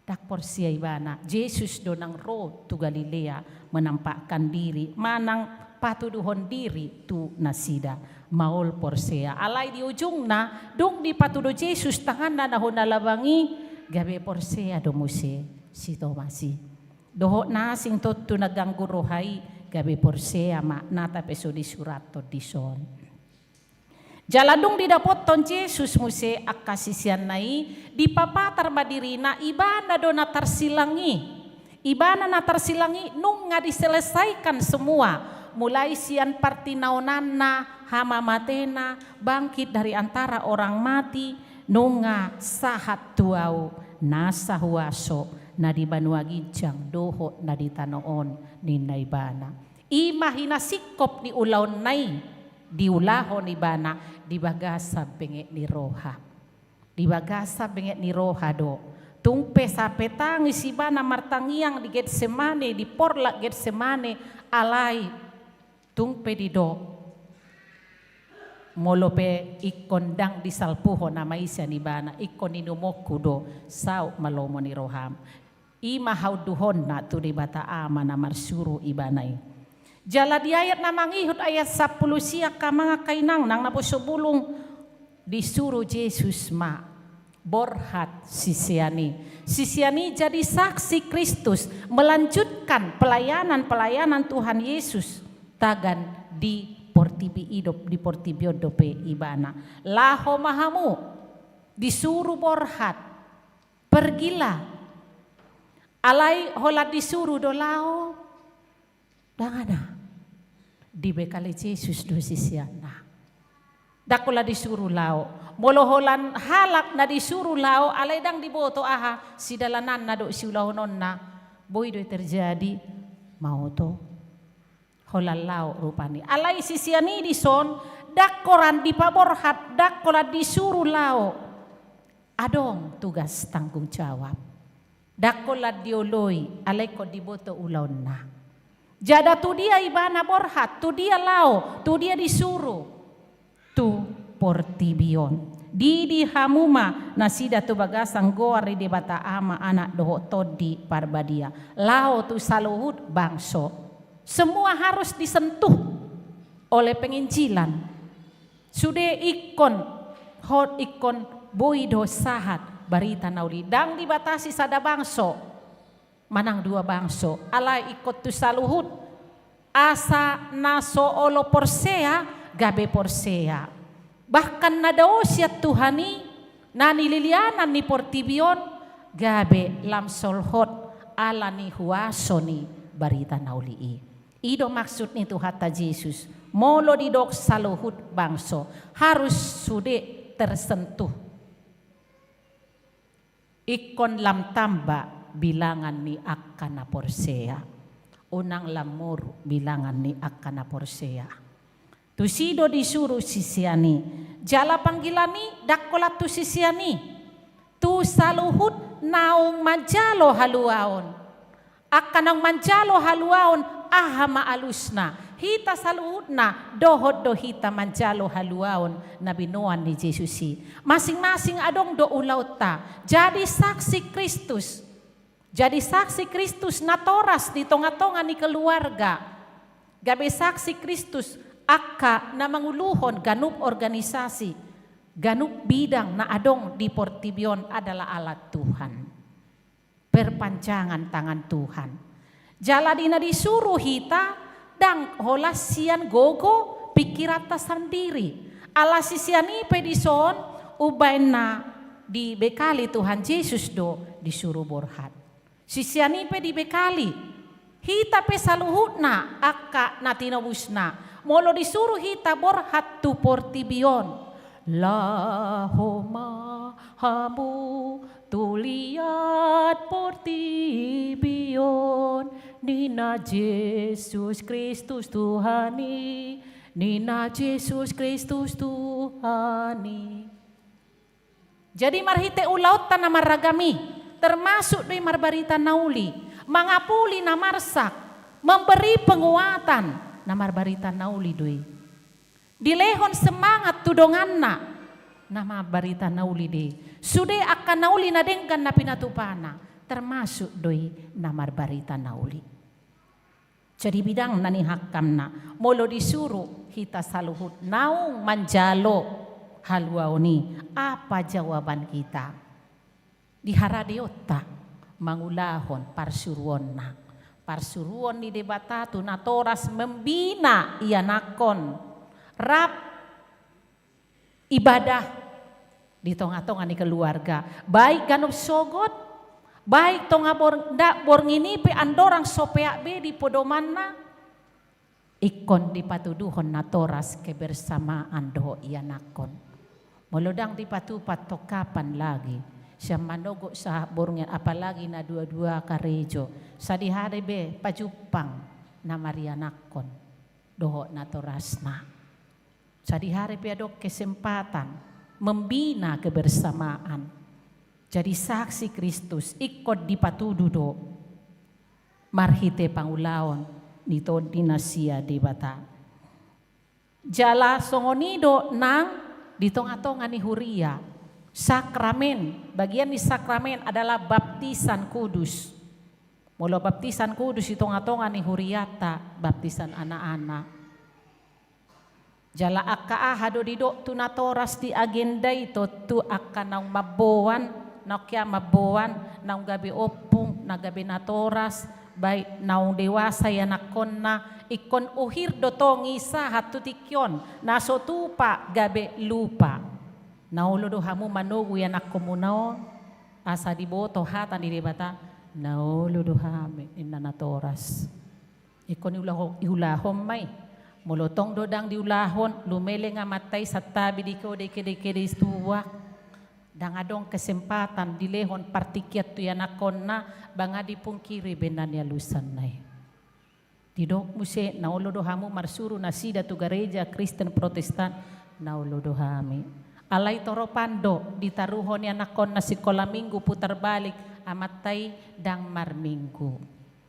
ndang porsea ibana. Jesus do nang ro tu Galilea menampakkan diri, manang patuduhon diri tu nasida. Maol porsea. Alai di ujungna, dung dipatudu Jesus tanganna na hona labang i, gabe porsea do muse si Tomas i. Dohot na asing tontu na ganggu roha i, gabe porsea ma, nata pe so disurathon dison. Jala dung didapothon Jesus muse angka siseanna i, dipapatar ma dirina, ibana do na tarsilang i. Ibana na tarsilang i nunga diselesaikan semua, mulai sian partinaonanna, hamamatena, bangkit dari antara orang mati, nunga sahat tu Ahu nasa huaso na di banua ginjang dohot na di tano on, ninna ibana. I ma hinasingkop ni ulaonna i diulahon ibana di bagasan benget ni roha. Di bagasan benget ni roha do. Tung pe sampe tangis ibana martangiang di Getsemane, di porlak Getsemane, alai tung pe didok, Molo pe ingkon ndang disalpuhon ama i sian ibana, ingkon inumonku do, saut ma lomo ni roham. I ma haunduhonna tu Debata Ama na marsuru ibana i. Jala di ayat na mangihut, ayat sampulu sia, angka amang angka inang nang naposobulung, disuru Jesus ma borhat sisean i. Sisean i jadi saksi Kristus, melanjutkan pelayanan-pelayanan Tuhan Yesus tagan di portibi, idop di portibi on dope ibana. Laho ma hamu, disuru borhat, pergilah. Alai holan disuru do laho? Ndang, ana. Dibekali Jesus do siseanna. Ndang holan disuru laho. Molo holan halak na disuru laho, alai ndang diboto aha sidalananna dohot siulahononna, boi do i terjadi mauto. Holan laho rupani. Alai sisean i dison, ndang holan dipaborhat, ndang holan disuru laho. Adong tugas tanggung jawab. Ndang holan dioloi, alai ingkon diboto ulaonna. Jala tu dia ibana borhat, tu dia laho, tu dia disuru? Tu portibi on. Didi hamu ma nasida tu bagasan goar ni Debata Ama, Anak dohot Tondi Parbadia, laho tu saluhut bangso. Semua harus disentuh oleh penginjilan. Sude ingkon, hot ingkon boi do sahat barita na uli. Ndang dibatasi sada bangso manang dua bangso, alai ingkon tu saluhut, asa na so olo porsea gabe porsea. Bahkan na dao sian Tuhan i, na nililianan ni portibi on, gabe lam solhot ala ni huaso ni barita na uli i. I do maksud ni Tuhanta Jesus, molo didok saluhut bangso, harus sude tersentuh. Ingkon lam tamba bilangan ni angka na porsea. Unang lam moru bilangan ni angka na porsea. Tusi do disuru sisean i. Jala panggilan i ndang holan tu sisean i, tu saluhut naung manjalo haluaon. Angka naung manjalo haluaon, aha ma alusna? Hita saluhutna dohot do hita manjalo haluaon na binoan ni Jesus i. Masing-masing adong do ulaonta. Jadi saksi Kristus. Jadi saksi Kristus natoras di tonga-tonga ni keluarga. Gabe saksi Kristus angka na manguluhon ganup organisasi, ganup bidang na adong di portibi on adalah alat Tuhan. Perpanjangan tangan Tuhan. Jala di na disuru hita, ndang holan sian gogo pingkiranta sandiri. Ala sisean i pe dison, umbahen na dibekali Tuhan Jesus do disuru borhat. Sisean i pe dibekali. Hita pe saluhutna angka na tinobusna. Molo disuru hita borhat tu portibi on, laho ma hamu tu liat portibi on, ninna Jesus Kristus Tuhan i, ninna Jesus Kristus Tuhan i. Jadi marhite ulaonta na marragam i, termasuk do i marbarita na uli, mangapuli na marsak, memberi penguatan, na marbarita na uli do i. Dilehon semangat tu donganna, na marbarita na uli do i. Sude angka na uli na denggan na pinatupana, termasuk do i na marbarita na uli. Jadi bidang na nihangkamna, molo disuru hita saluhut naung manjalo haluaon i, apa jawaban hita? Di haradeonta mangulahon parsuruonna. Parsuruon ni Debata tu natoras membina ianakhon. Rap ibadah di tonga-tonga ni keluarga, baik ganup sogot, baik tonga bor-, nda-, borngin i pe andorang so peak be di podomanna, ingkon dipatuduhon natoras kebersamaan dohot ianakhon. Molo ndang dipatupa tong kapan lagi, sian manogot sahat borngin, apalagi na dua-dua karejo, sadihari be pajumpang na marianakhon dohot natorasna. Sadihari pe adong kesempatan membina kebersamaan. Jadi saksi Kristus ingkon dipatudu do marhite pangulaon ni Tondi na sian Debata. Jala songon i do nang di tonga-tonga ni huria. Sakramen, bagian ni sakramen adalah baptisan kudus. Molo baptisan kudus di tonga-tonga ni huriata, baptisan anak-anak. Jala angka aha do didok tu natoras di agenda i? Tontu angka naung mamboan, naung hea mamboan, naung gabe ompung, na gabe natoras, baik naung dewasa ianakkonna, ingkon uhir do tong i sahat tu tingki on, na so tupa gabe lupa. Na olo do hamu manogu ianakkonmuna on, asa diboto hata ni Debata, na olo do hami, ninna natoras. Ingkon iulaho-, iulahon ma i. Molo tong do ndang diulahon, lumeleng amanta i santabi di ho dengke-dengke di tuak. Ndang adong kesempatan dilehon partingkian tu ianakkonna, ba nga dipungkiri be na nialusanna i. Didok muse, na olo do hamu marsuru nasida tu gareja Kristen Protestan, na olo do hami. Alai toropan do, ditaruhon ianakkonna sikola minggu putar balik, amanta i ndang marminggu.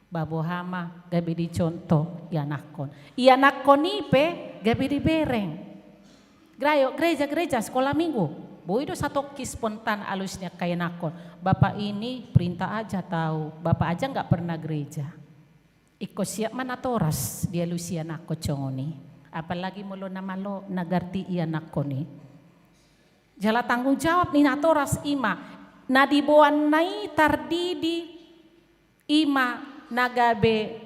Ba boha ma gabe dicontoh ianakkon. Ianakkon i pe gabe dibereng. Gerayo, gereja-gereja, sikola minggu. Boi do satongkin spontan alus ni angka ianakkon. Bapak ini perintah aja tahu, bapak aja nggak pernah gereja. Ingkon siap ma natoras dialusi ianakkon songon i. Apalagi molo na malo na garti ianakkon i. Jala tanggung jawab ni natoras i ma, na diboanna i tardidi, i ma na gabe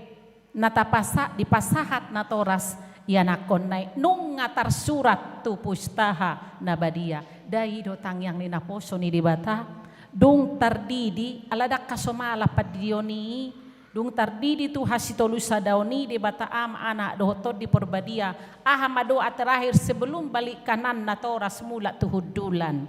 na tapasa-, dipasahat natoras ianakkonna i, nunga tarsurat tu Pustaha Na Badia. Ndai do tangiang ni naposo ni Debata, dung tardidi, ala ndang hasomala pandidion i, dung tardidi tu hasitolusadaon i Debata Ama, Anak dohot Tondi Porbadia, aha ma doa terakhir sebelum balik kanan natoras mulak tu hundulan?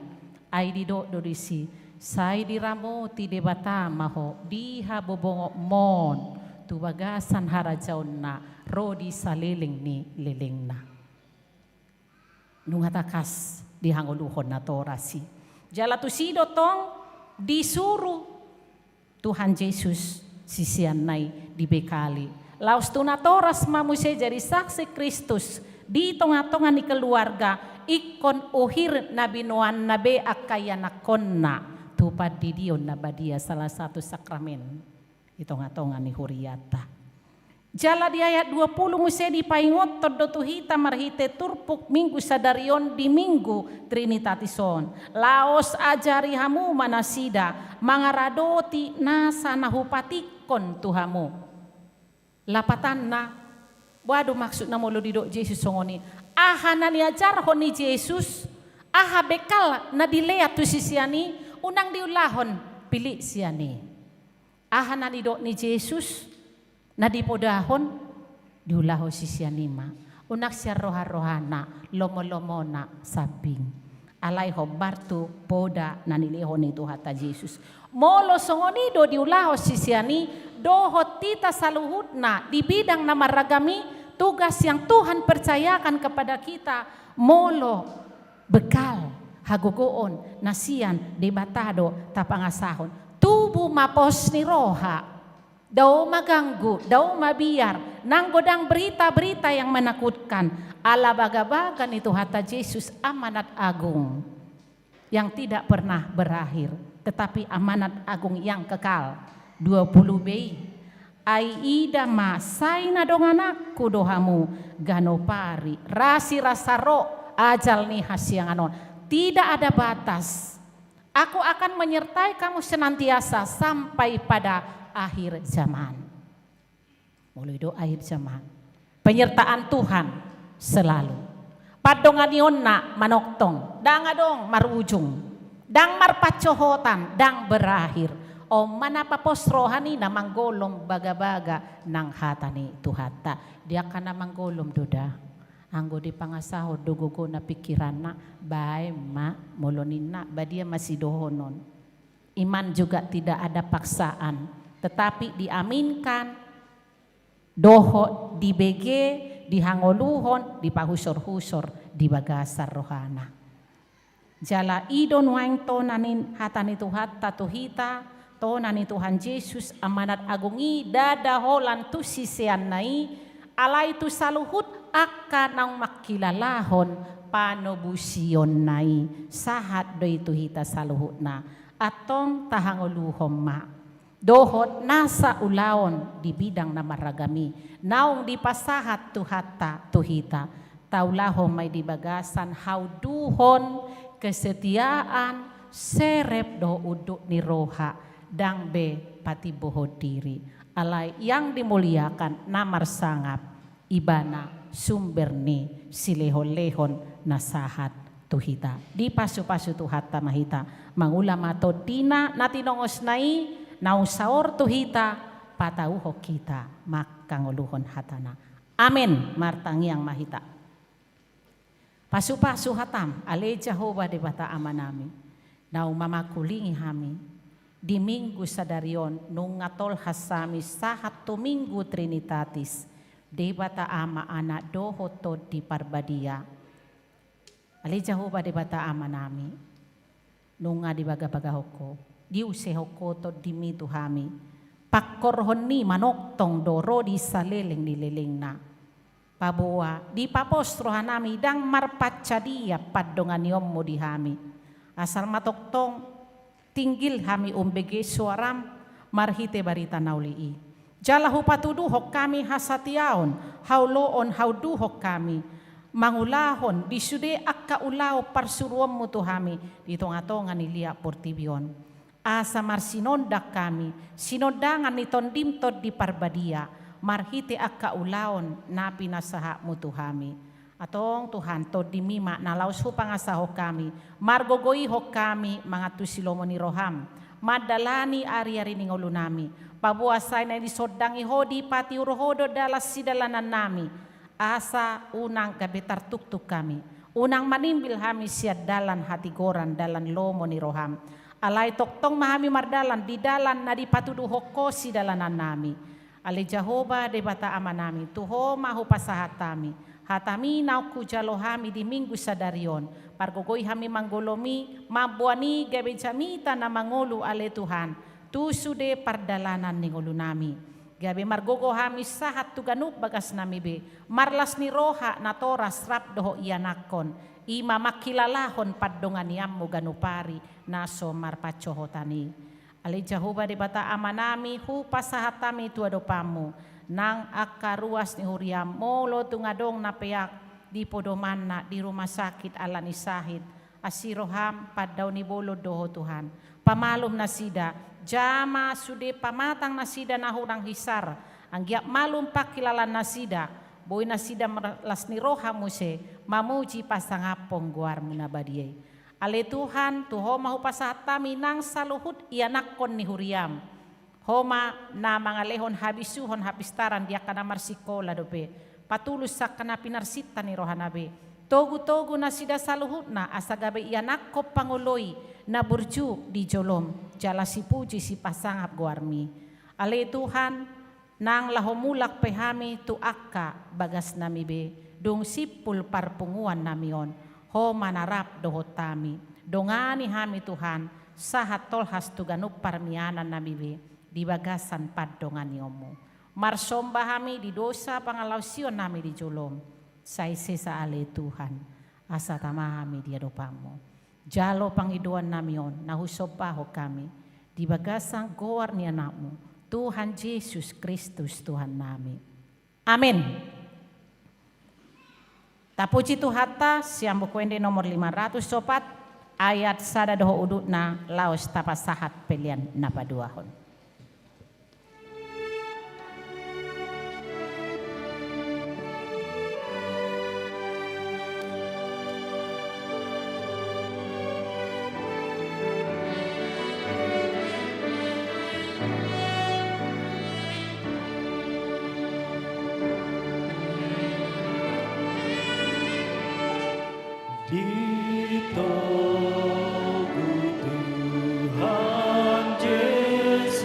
Ai didok do disi, sai diramoti Debata ma ho di habobongotmon, tu bagasan harajaonna ro di saleleng ni lelengna. Nunga tangkas dihangoluhon natoras i. Jala tusi do tong disuru Tuhan Jesus siseanna i, dibekali. Laos tu natoras ma muse jadi saksi Kristus di tonga-tonga ni keluarga, ingkon uhir na binoanna be angka ianakkonna tu pandidion na badia, salah satu sakramen di tonga-tonga ni huriata. Jala di ayat dua puluh muse dipaingothon do tu hita marhite turpuk Minggu sadari on di Minggu Trinitatis on. Laos ajari hamu ma nasida mangaradoti nasa na hupatikkon tu hamu. Lapatanna, boha do maksudna molo didok Jesus songon i? Aha na niajarhon ni Jesus? Aha bekal na dilehon tu sisean i? Unang diulahon pilit sian i. Aha na nidok ni Jesus? Na dipodahon, diulahon sisean i ma. Unang sian roha-rohana, lomo-lomona sambing. Alai hombar tu poda na nilehon ni Tuhanta Jesus. Molo songon i do diulahon sisean i, dohot hita saluhutna di bidang na marragam i, tugas yang Tuhan percayakan kepada kita, molo bekal, hagogoon na sian Debata do tapangasahon. Tubu ma pos ni roha. Dao ma ganggu, dao ma biar, nang godang berita-berita yang menakutkan, ala bagabaga ni Tuhanta Jesus amanat agung yang tidak pernah berakhir, tetapi amanat agung yang kekal. Dua puluh B. Ai ida ma, sai na dongananku do hamu ganup ari, rasirasa ro ajal ni hasiangan on. Tidak ada batas. Aku akan menyertai kamu senantiasa sampai pada akhir zaman. Molo i do akhir zaman. Penyertaan Tuhan selalu. Pandonganionna manongtong, ndang adong marujung, ndang marpancohotan, ndang berakhir. On ma na papos roha ni na manggolom bagabaga nang hata ni Tuhanta. Di angka na manggolom do da. Anggo dipangasahon do gogona pingkiranna, baen ma, molo ninna, badia ma sidohonon. Iman juga tidak ada paksaan, tetapi diaminkan, dohot dibege, dihangoluhon, dipahusor-husor di bagasan rohana. Jala i do nuaeng tona ni hata ni Tuhanta tu hita, tona ni Tuhan Jesus, amanat agung i ndada holan tu siseanna i, alai tu saluhut angka naung mangkilalahon panobusionna i, sahat do i tu hita saluhutna. Antong tahangoluhon ma dohot nasa ulaon di bidang na marragam i naung dipasahat Tuhanta tu hita. Taulahon ma i di bagasan hauduhon, kesetiaan, serep dohot unduk ni roha, ndang be patimbohon diri. Alai yang dimuliakan na marsangap, Ibana sumber ni silehonlehon na sahat tu hita. Dipasupasu Tuhanta ma hita, mangula ma tondina na tinongosna i naung saor tu hita, patauhon hita mangkangoluhon hatana. Amen. Martangiang ma hita. Pasupasu hatam, ale Jahowa Debata Amanami, naung mamangkulingi hami di Minggu sadari on, nunga tolhas hami sahat tu Minggu Trinitatis, Debata Ama, Anak dohot Tondi Parbadia. Ale Jahowa Debata Amanami, nunga dibagabagahon Ho, diusehon Ho TondiMi tu hami, pangkorhon ni manongtong do ro di saleleng ni lelengna. Paboa dipapos rohanami ndang marpansadian pandonganionMu di hami. Asal ma tongtong tinggil hami umbege soaram marhite barita na uli i. Jala hupatuduhon hami hasatiaon, haoloon, hauduhon hami mangulahon di sude angka ulaon parsuruonMu tu hami di tongatonga ni liat portibi on. Asa marsinondang hami, sinondangan ni TondiM Tondi Parbadia, marhite angka ulaon na pinasahatMu tu hami. Antong Tuhan, TondiMi ma na laos hupangasahon hami, margogoihon hami mangantusi lomo ni rohaM, mandalani ariari ni ngolunami, paboa sai na disondangi Ho, dipatiur Ho do dalan sidalanannami, asa unang gabe tartuktuk hami, unang manimbil hami sian dalan hatigoran, dalan lomo ni rohaM. Alai tongtong ma hami mardalan di dalan na dipatuduhon Ho sidalanannami. Ale Jahowa Debata Amanami, tu Ho ma hupasahat hami hataMi naung hujalo hami di Minggu sadari on. Pargogoi hami manggoloMi, mamboan i gabe jamita na mangolu, ale Tuhan, tu sude pardalanan ni ngolunami. Gabe margogo hami sahat tu ganup bagasnami be, marlas ni roha natoras rap dohot ianakhon, i ma mangkilalahon pandonganianMu ganup ari na so marpansohotan i. Ale Jahowa Debata Amanami, hupasahat hami tu adopanMu nang angka ruas ni huriaM, molo tung adong na peak di podomanna, di rumah sakit ala ni sahit, asi rohaM pandaoni bolon do Ho Tuhan. Pamalum nasida, jama sude pamatang nasida na hurang hisar, anggiat malum pangkilalaan nasida, boi nasida marlas ni roha muse mamuji pasangaphon goarMu na badia i. Ale Tuhan, tu Ho ma hupasahat hami nang saluhut ianakhon ni huriaM. Ho ma na mangalehon habisuhon hapistaran di angka na marsingkola dope. Patulus angka na pinarsinta ni rohana be. Togutogu nasida saluhutna asa gabe ianakhon pangoloi na burju di joloM, jala sipuji sipasangap goarMi. Ale Tuhan, nang laho mulak pe hami tu angka bagasnami be, dung simpul parpunguannami on, Ho ma na rap dohot hami. Dongani hami Tuhan, sahat tolhas tu ganup parmianannami be, di bagasan pandonganionMu. Marsomba hami di dosa pangalaosionnami di joloM, sai sesa ale Tuhan, asa tama hami di adopanMu. Jalo pangidoannami on na husombahon hami di bagasan goar ni AnakMu, Tuhan Jesus Kristus Tuhannami. Amen. Tapuji Tuhanta, sian Buku Ende nomor lima ratus opat, ayat sada dohot udutna, laos tapasahat pelean na paduahon. Di togu Tuhan Jesus.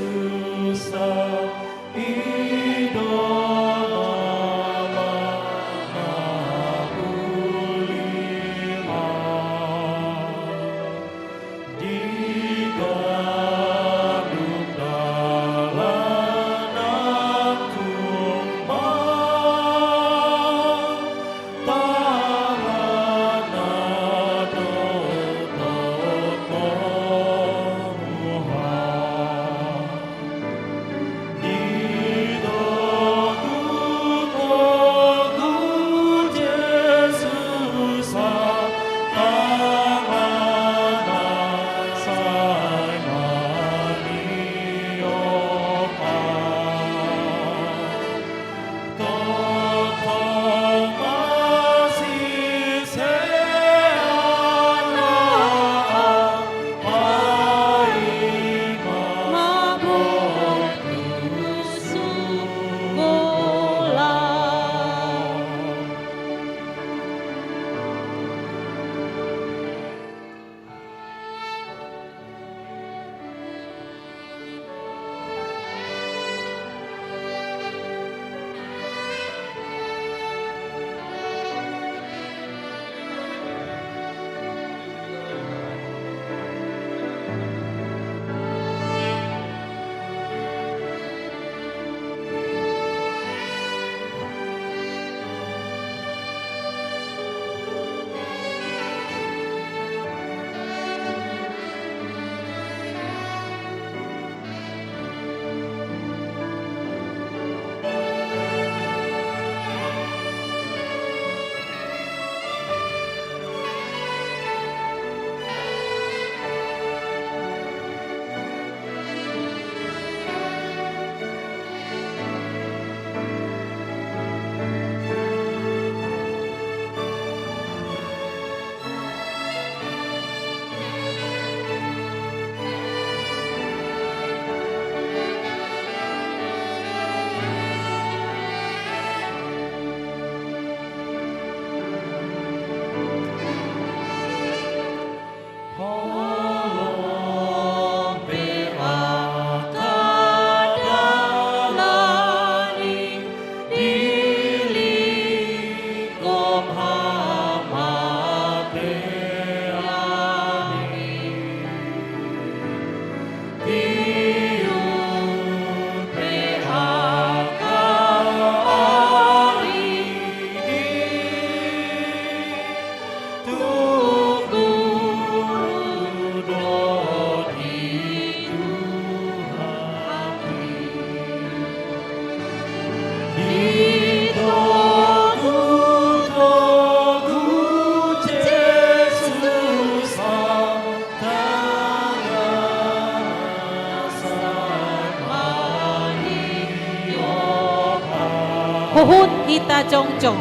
Huhut hita jongjong.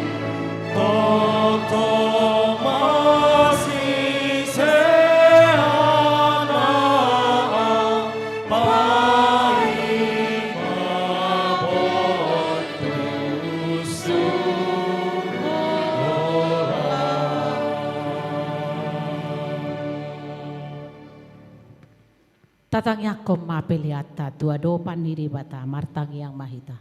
Tongtong ma sisean na paima botus tu golang. Tatangiangkon ma peleanta tu adopan ni Debata, martangiang ma hita.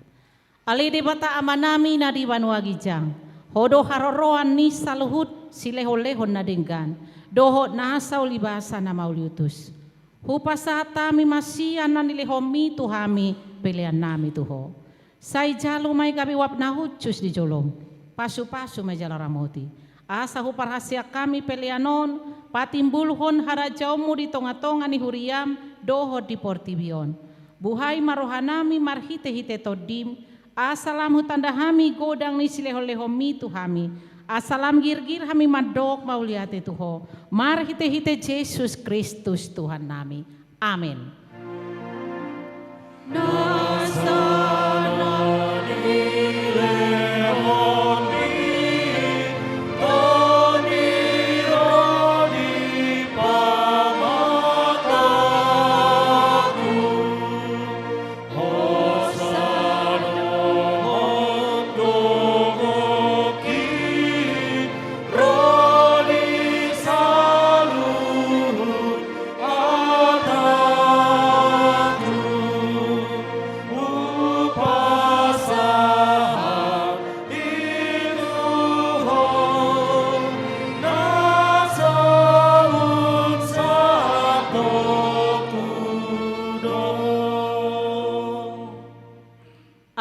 Ale Debata Amanami na di banua ginjang, Ho do haroroan ni saluhut silehonlehon na denggan, dohot nasa ulibasa na mauliutus. Hupasahat hami ma sian na nilehonMi tu hami peleannami tu Ho. Sai jalo ma i gabe uap na hushus di jolom, pasupasu ma i jala ramoti. Asa huparhaseang hami pelean on patimbulhon harajaonMu di tongatonga ni huriaM dohot di portibi on. Buhai ma rohanami marhitehite TondiM, asa lam hutanda hami godang ni silehonlehonMi tu hami, asa lam girgir hami mandok mauliate tu Ho, marhitehite Jesus Kristus Tuhannami. Amen.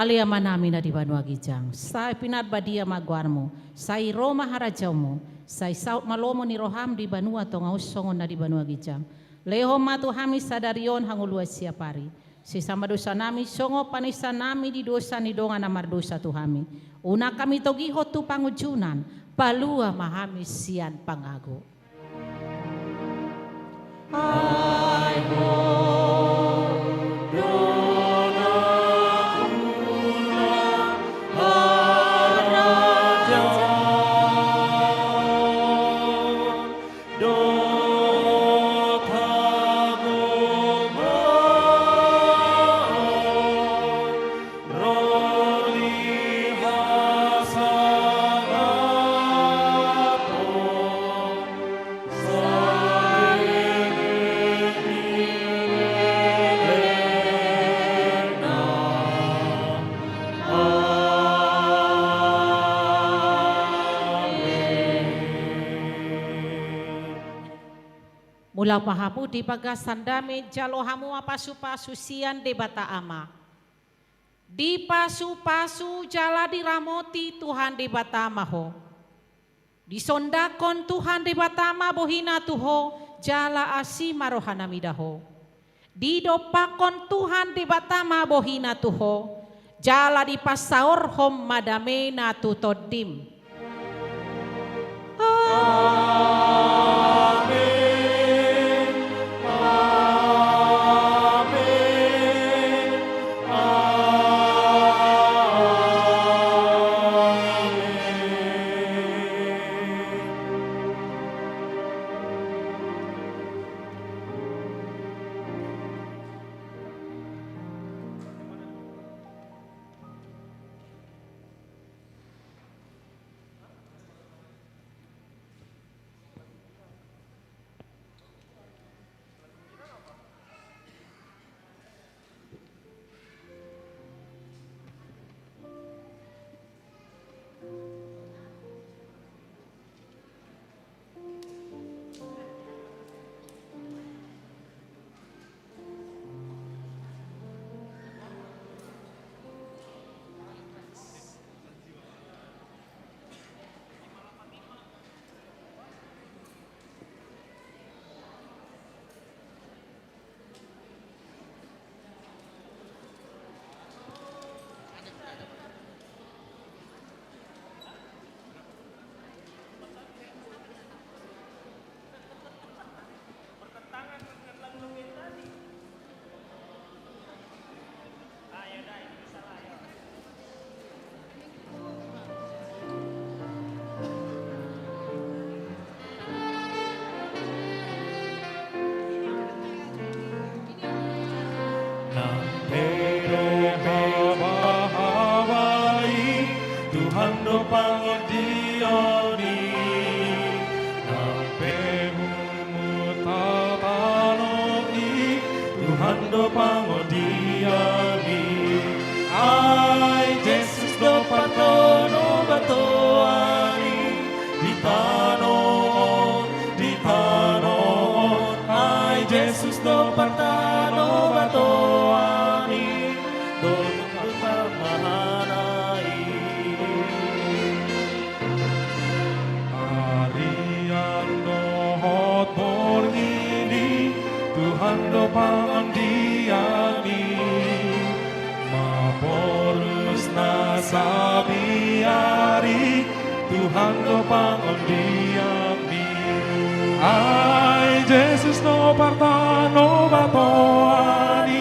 Ale Amanami na di banua ginjang, sai pinarbadia ma goarMu, sai ro ma harajaonMu, sai saut ma lomo ni rohaM di banua tonga on songon na di banua ginjang. Lehon ma tu hami sadari on hangoluan siapari. Sesa ma dosanami songon panesanami di dosa ni dongan na mardosa tu hami. Unang hami togihon tu pangunjunan, palua ma hami sian pangago. Mulak ma hamu di bagasan dame, jalo hamu ma pasupasu sian Debata Ama. Dipasupasu jala diramoti Tuhan Debata ma ho. Disondangkon Tuhan Debata ma bohiNa tu ho, jala asi ma rohaNa mida ho. Didompakkon Tuhan Debata ma bohiNa tu ho, jala dipasaorhon ma dameNa tu tondim. Amen. Amen. Amen. pangondian i. Nang pe humut tano i, Tuhan do pangondian i. Ai Jesus do partanobatoan i di tano on, di tano on. Ai Jesus do partanobatoan i, dohot partanobatoan i. Arian dohot borngin i, Tuhan do pangondian i. Maporus na sabiar i, Tuhan do pangondian i. Ai Jesus do partanobatoan i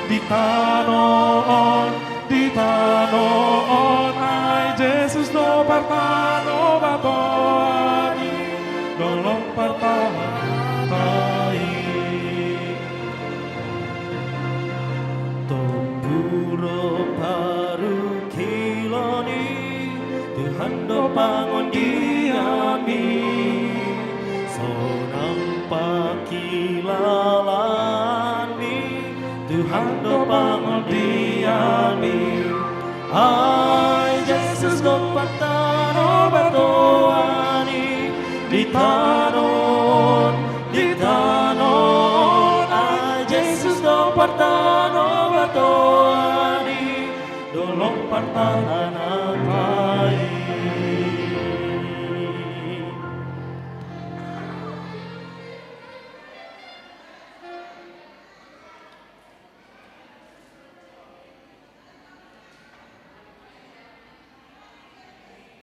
di tano on, di tano on. Ai Jesus do partanobatoan i, dohot partanobatoan i. Tombur parungkilon i, Tuhan do pangondian i. Sonang pangkilalaan i, Tuhan do pangondian i. Ai Jesus do partanobatoan i di tano on, di tano on. Ai Jesus do partanobatoan i, dohot partanobatoan i.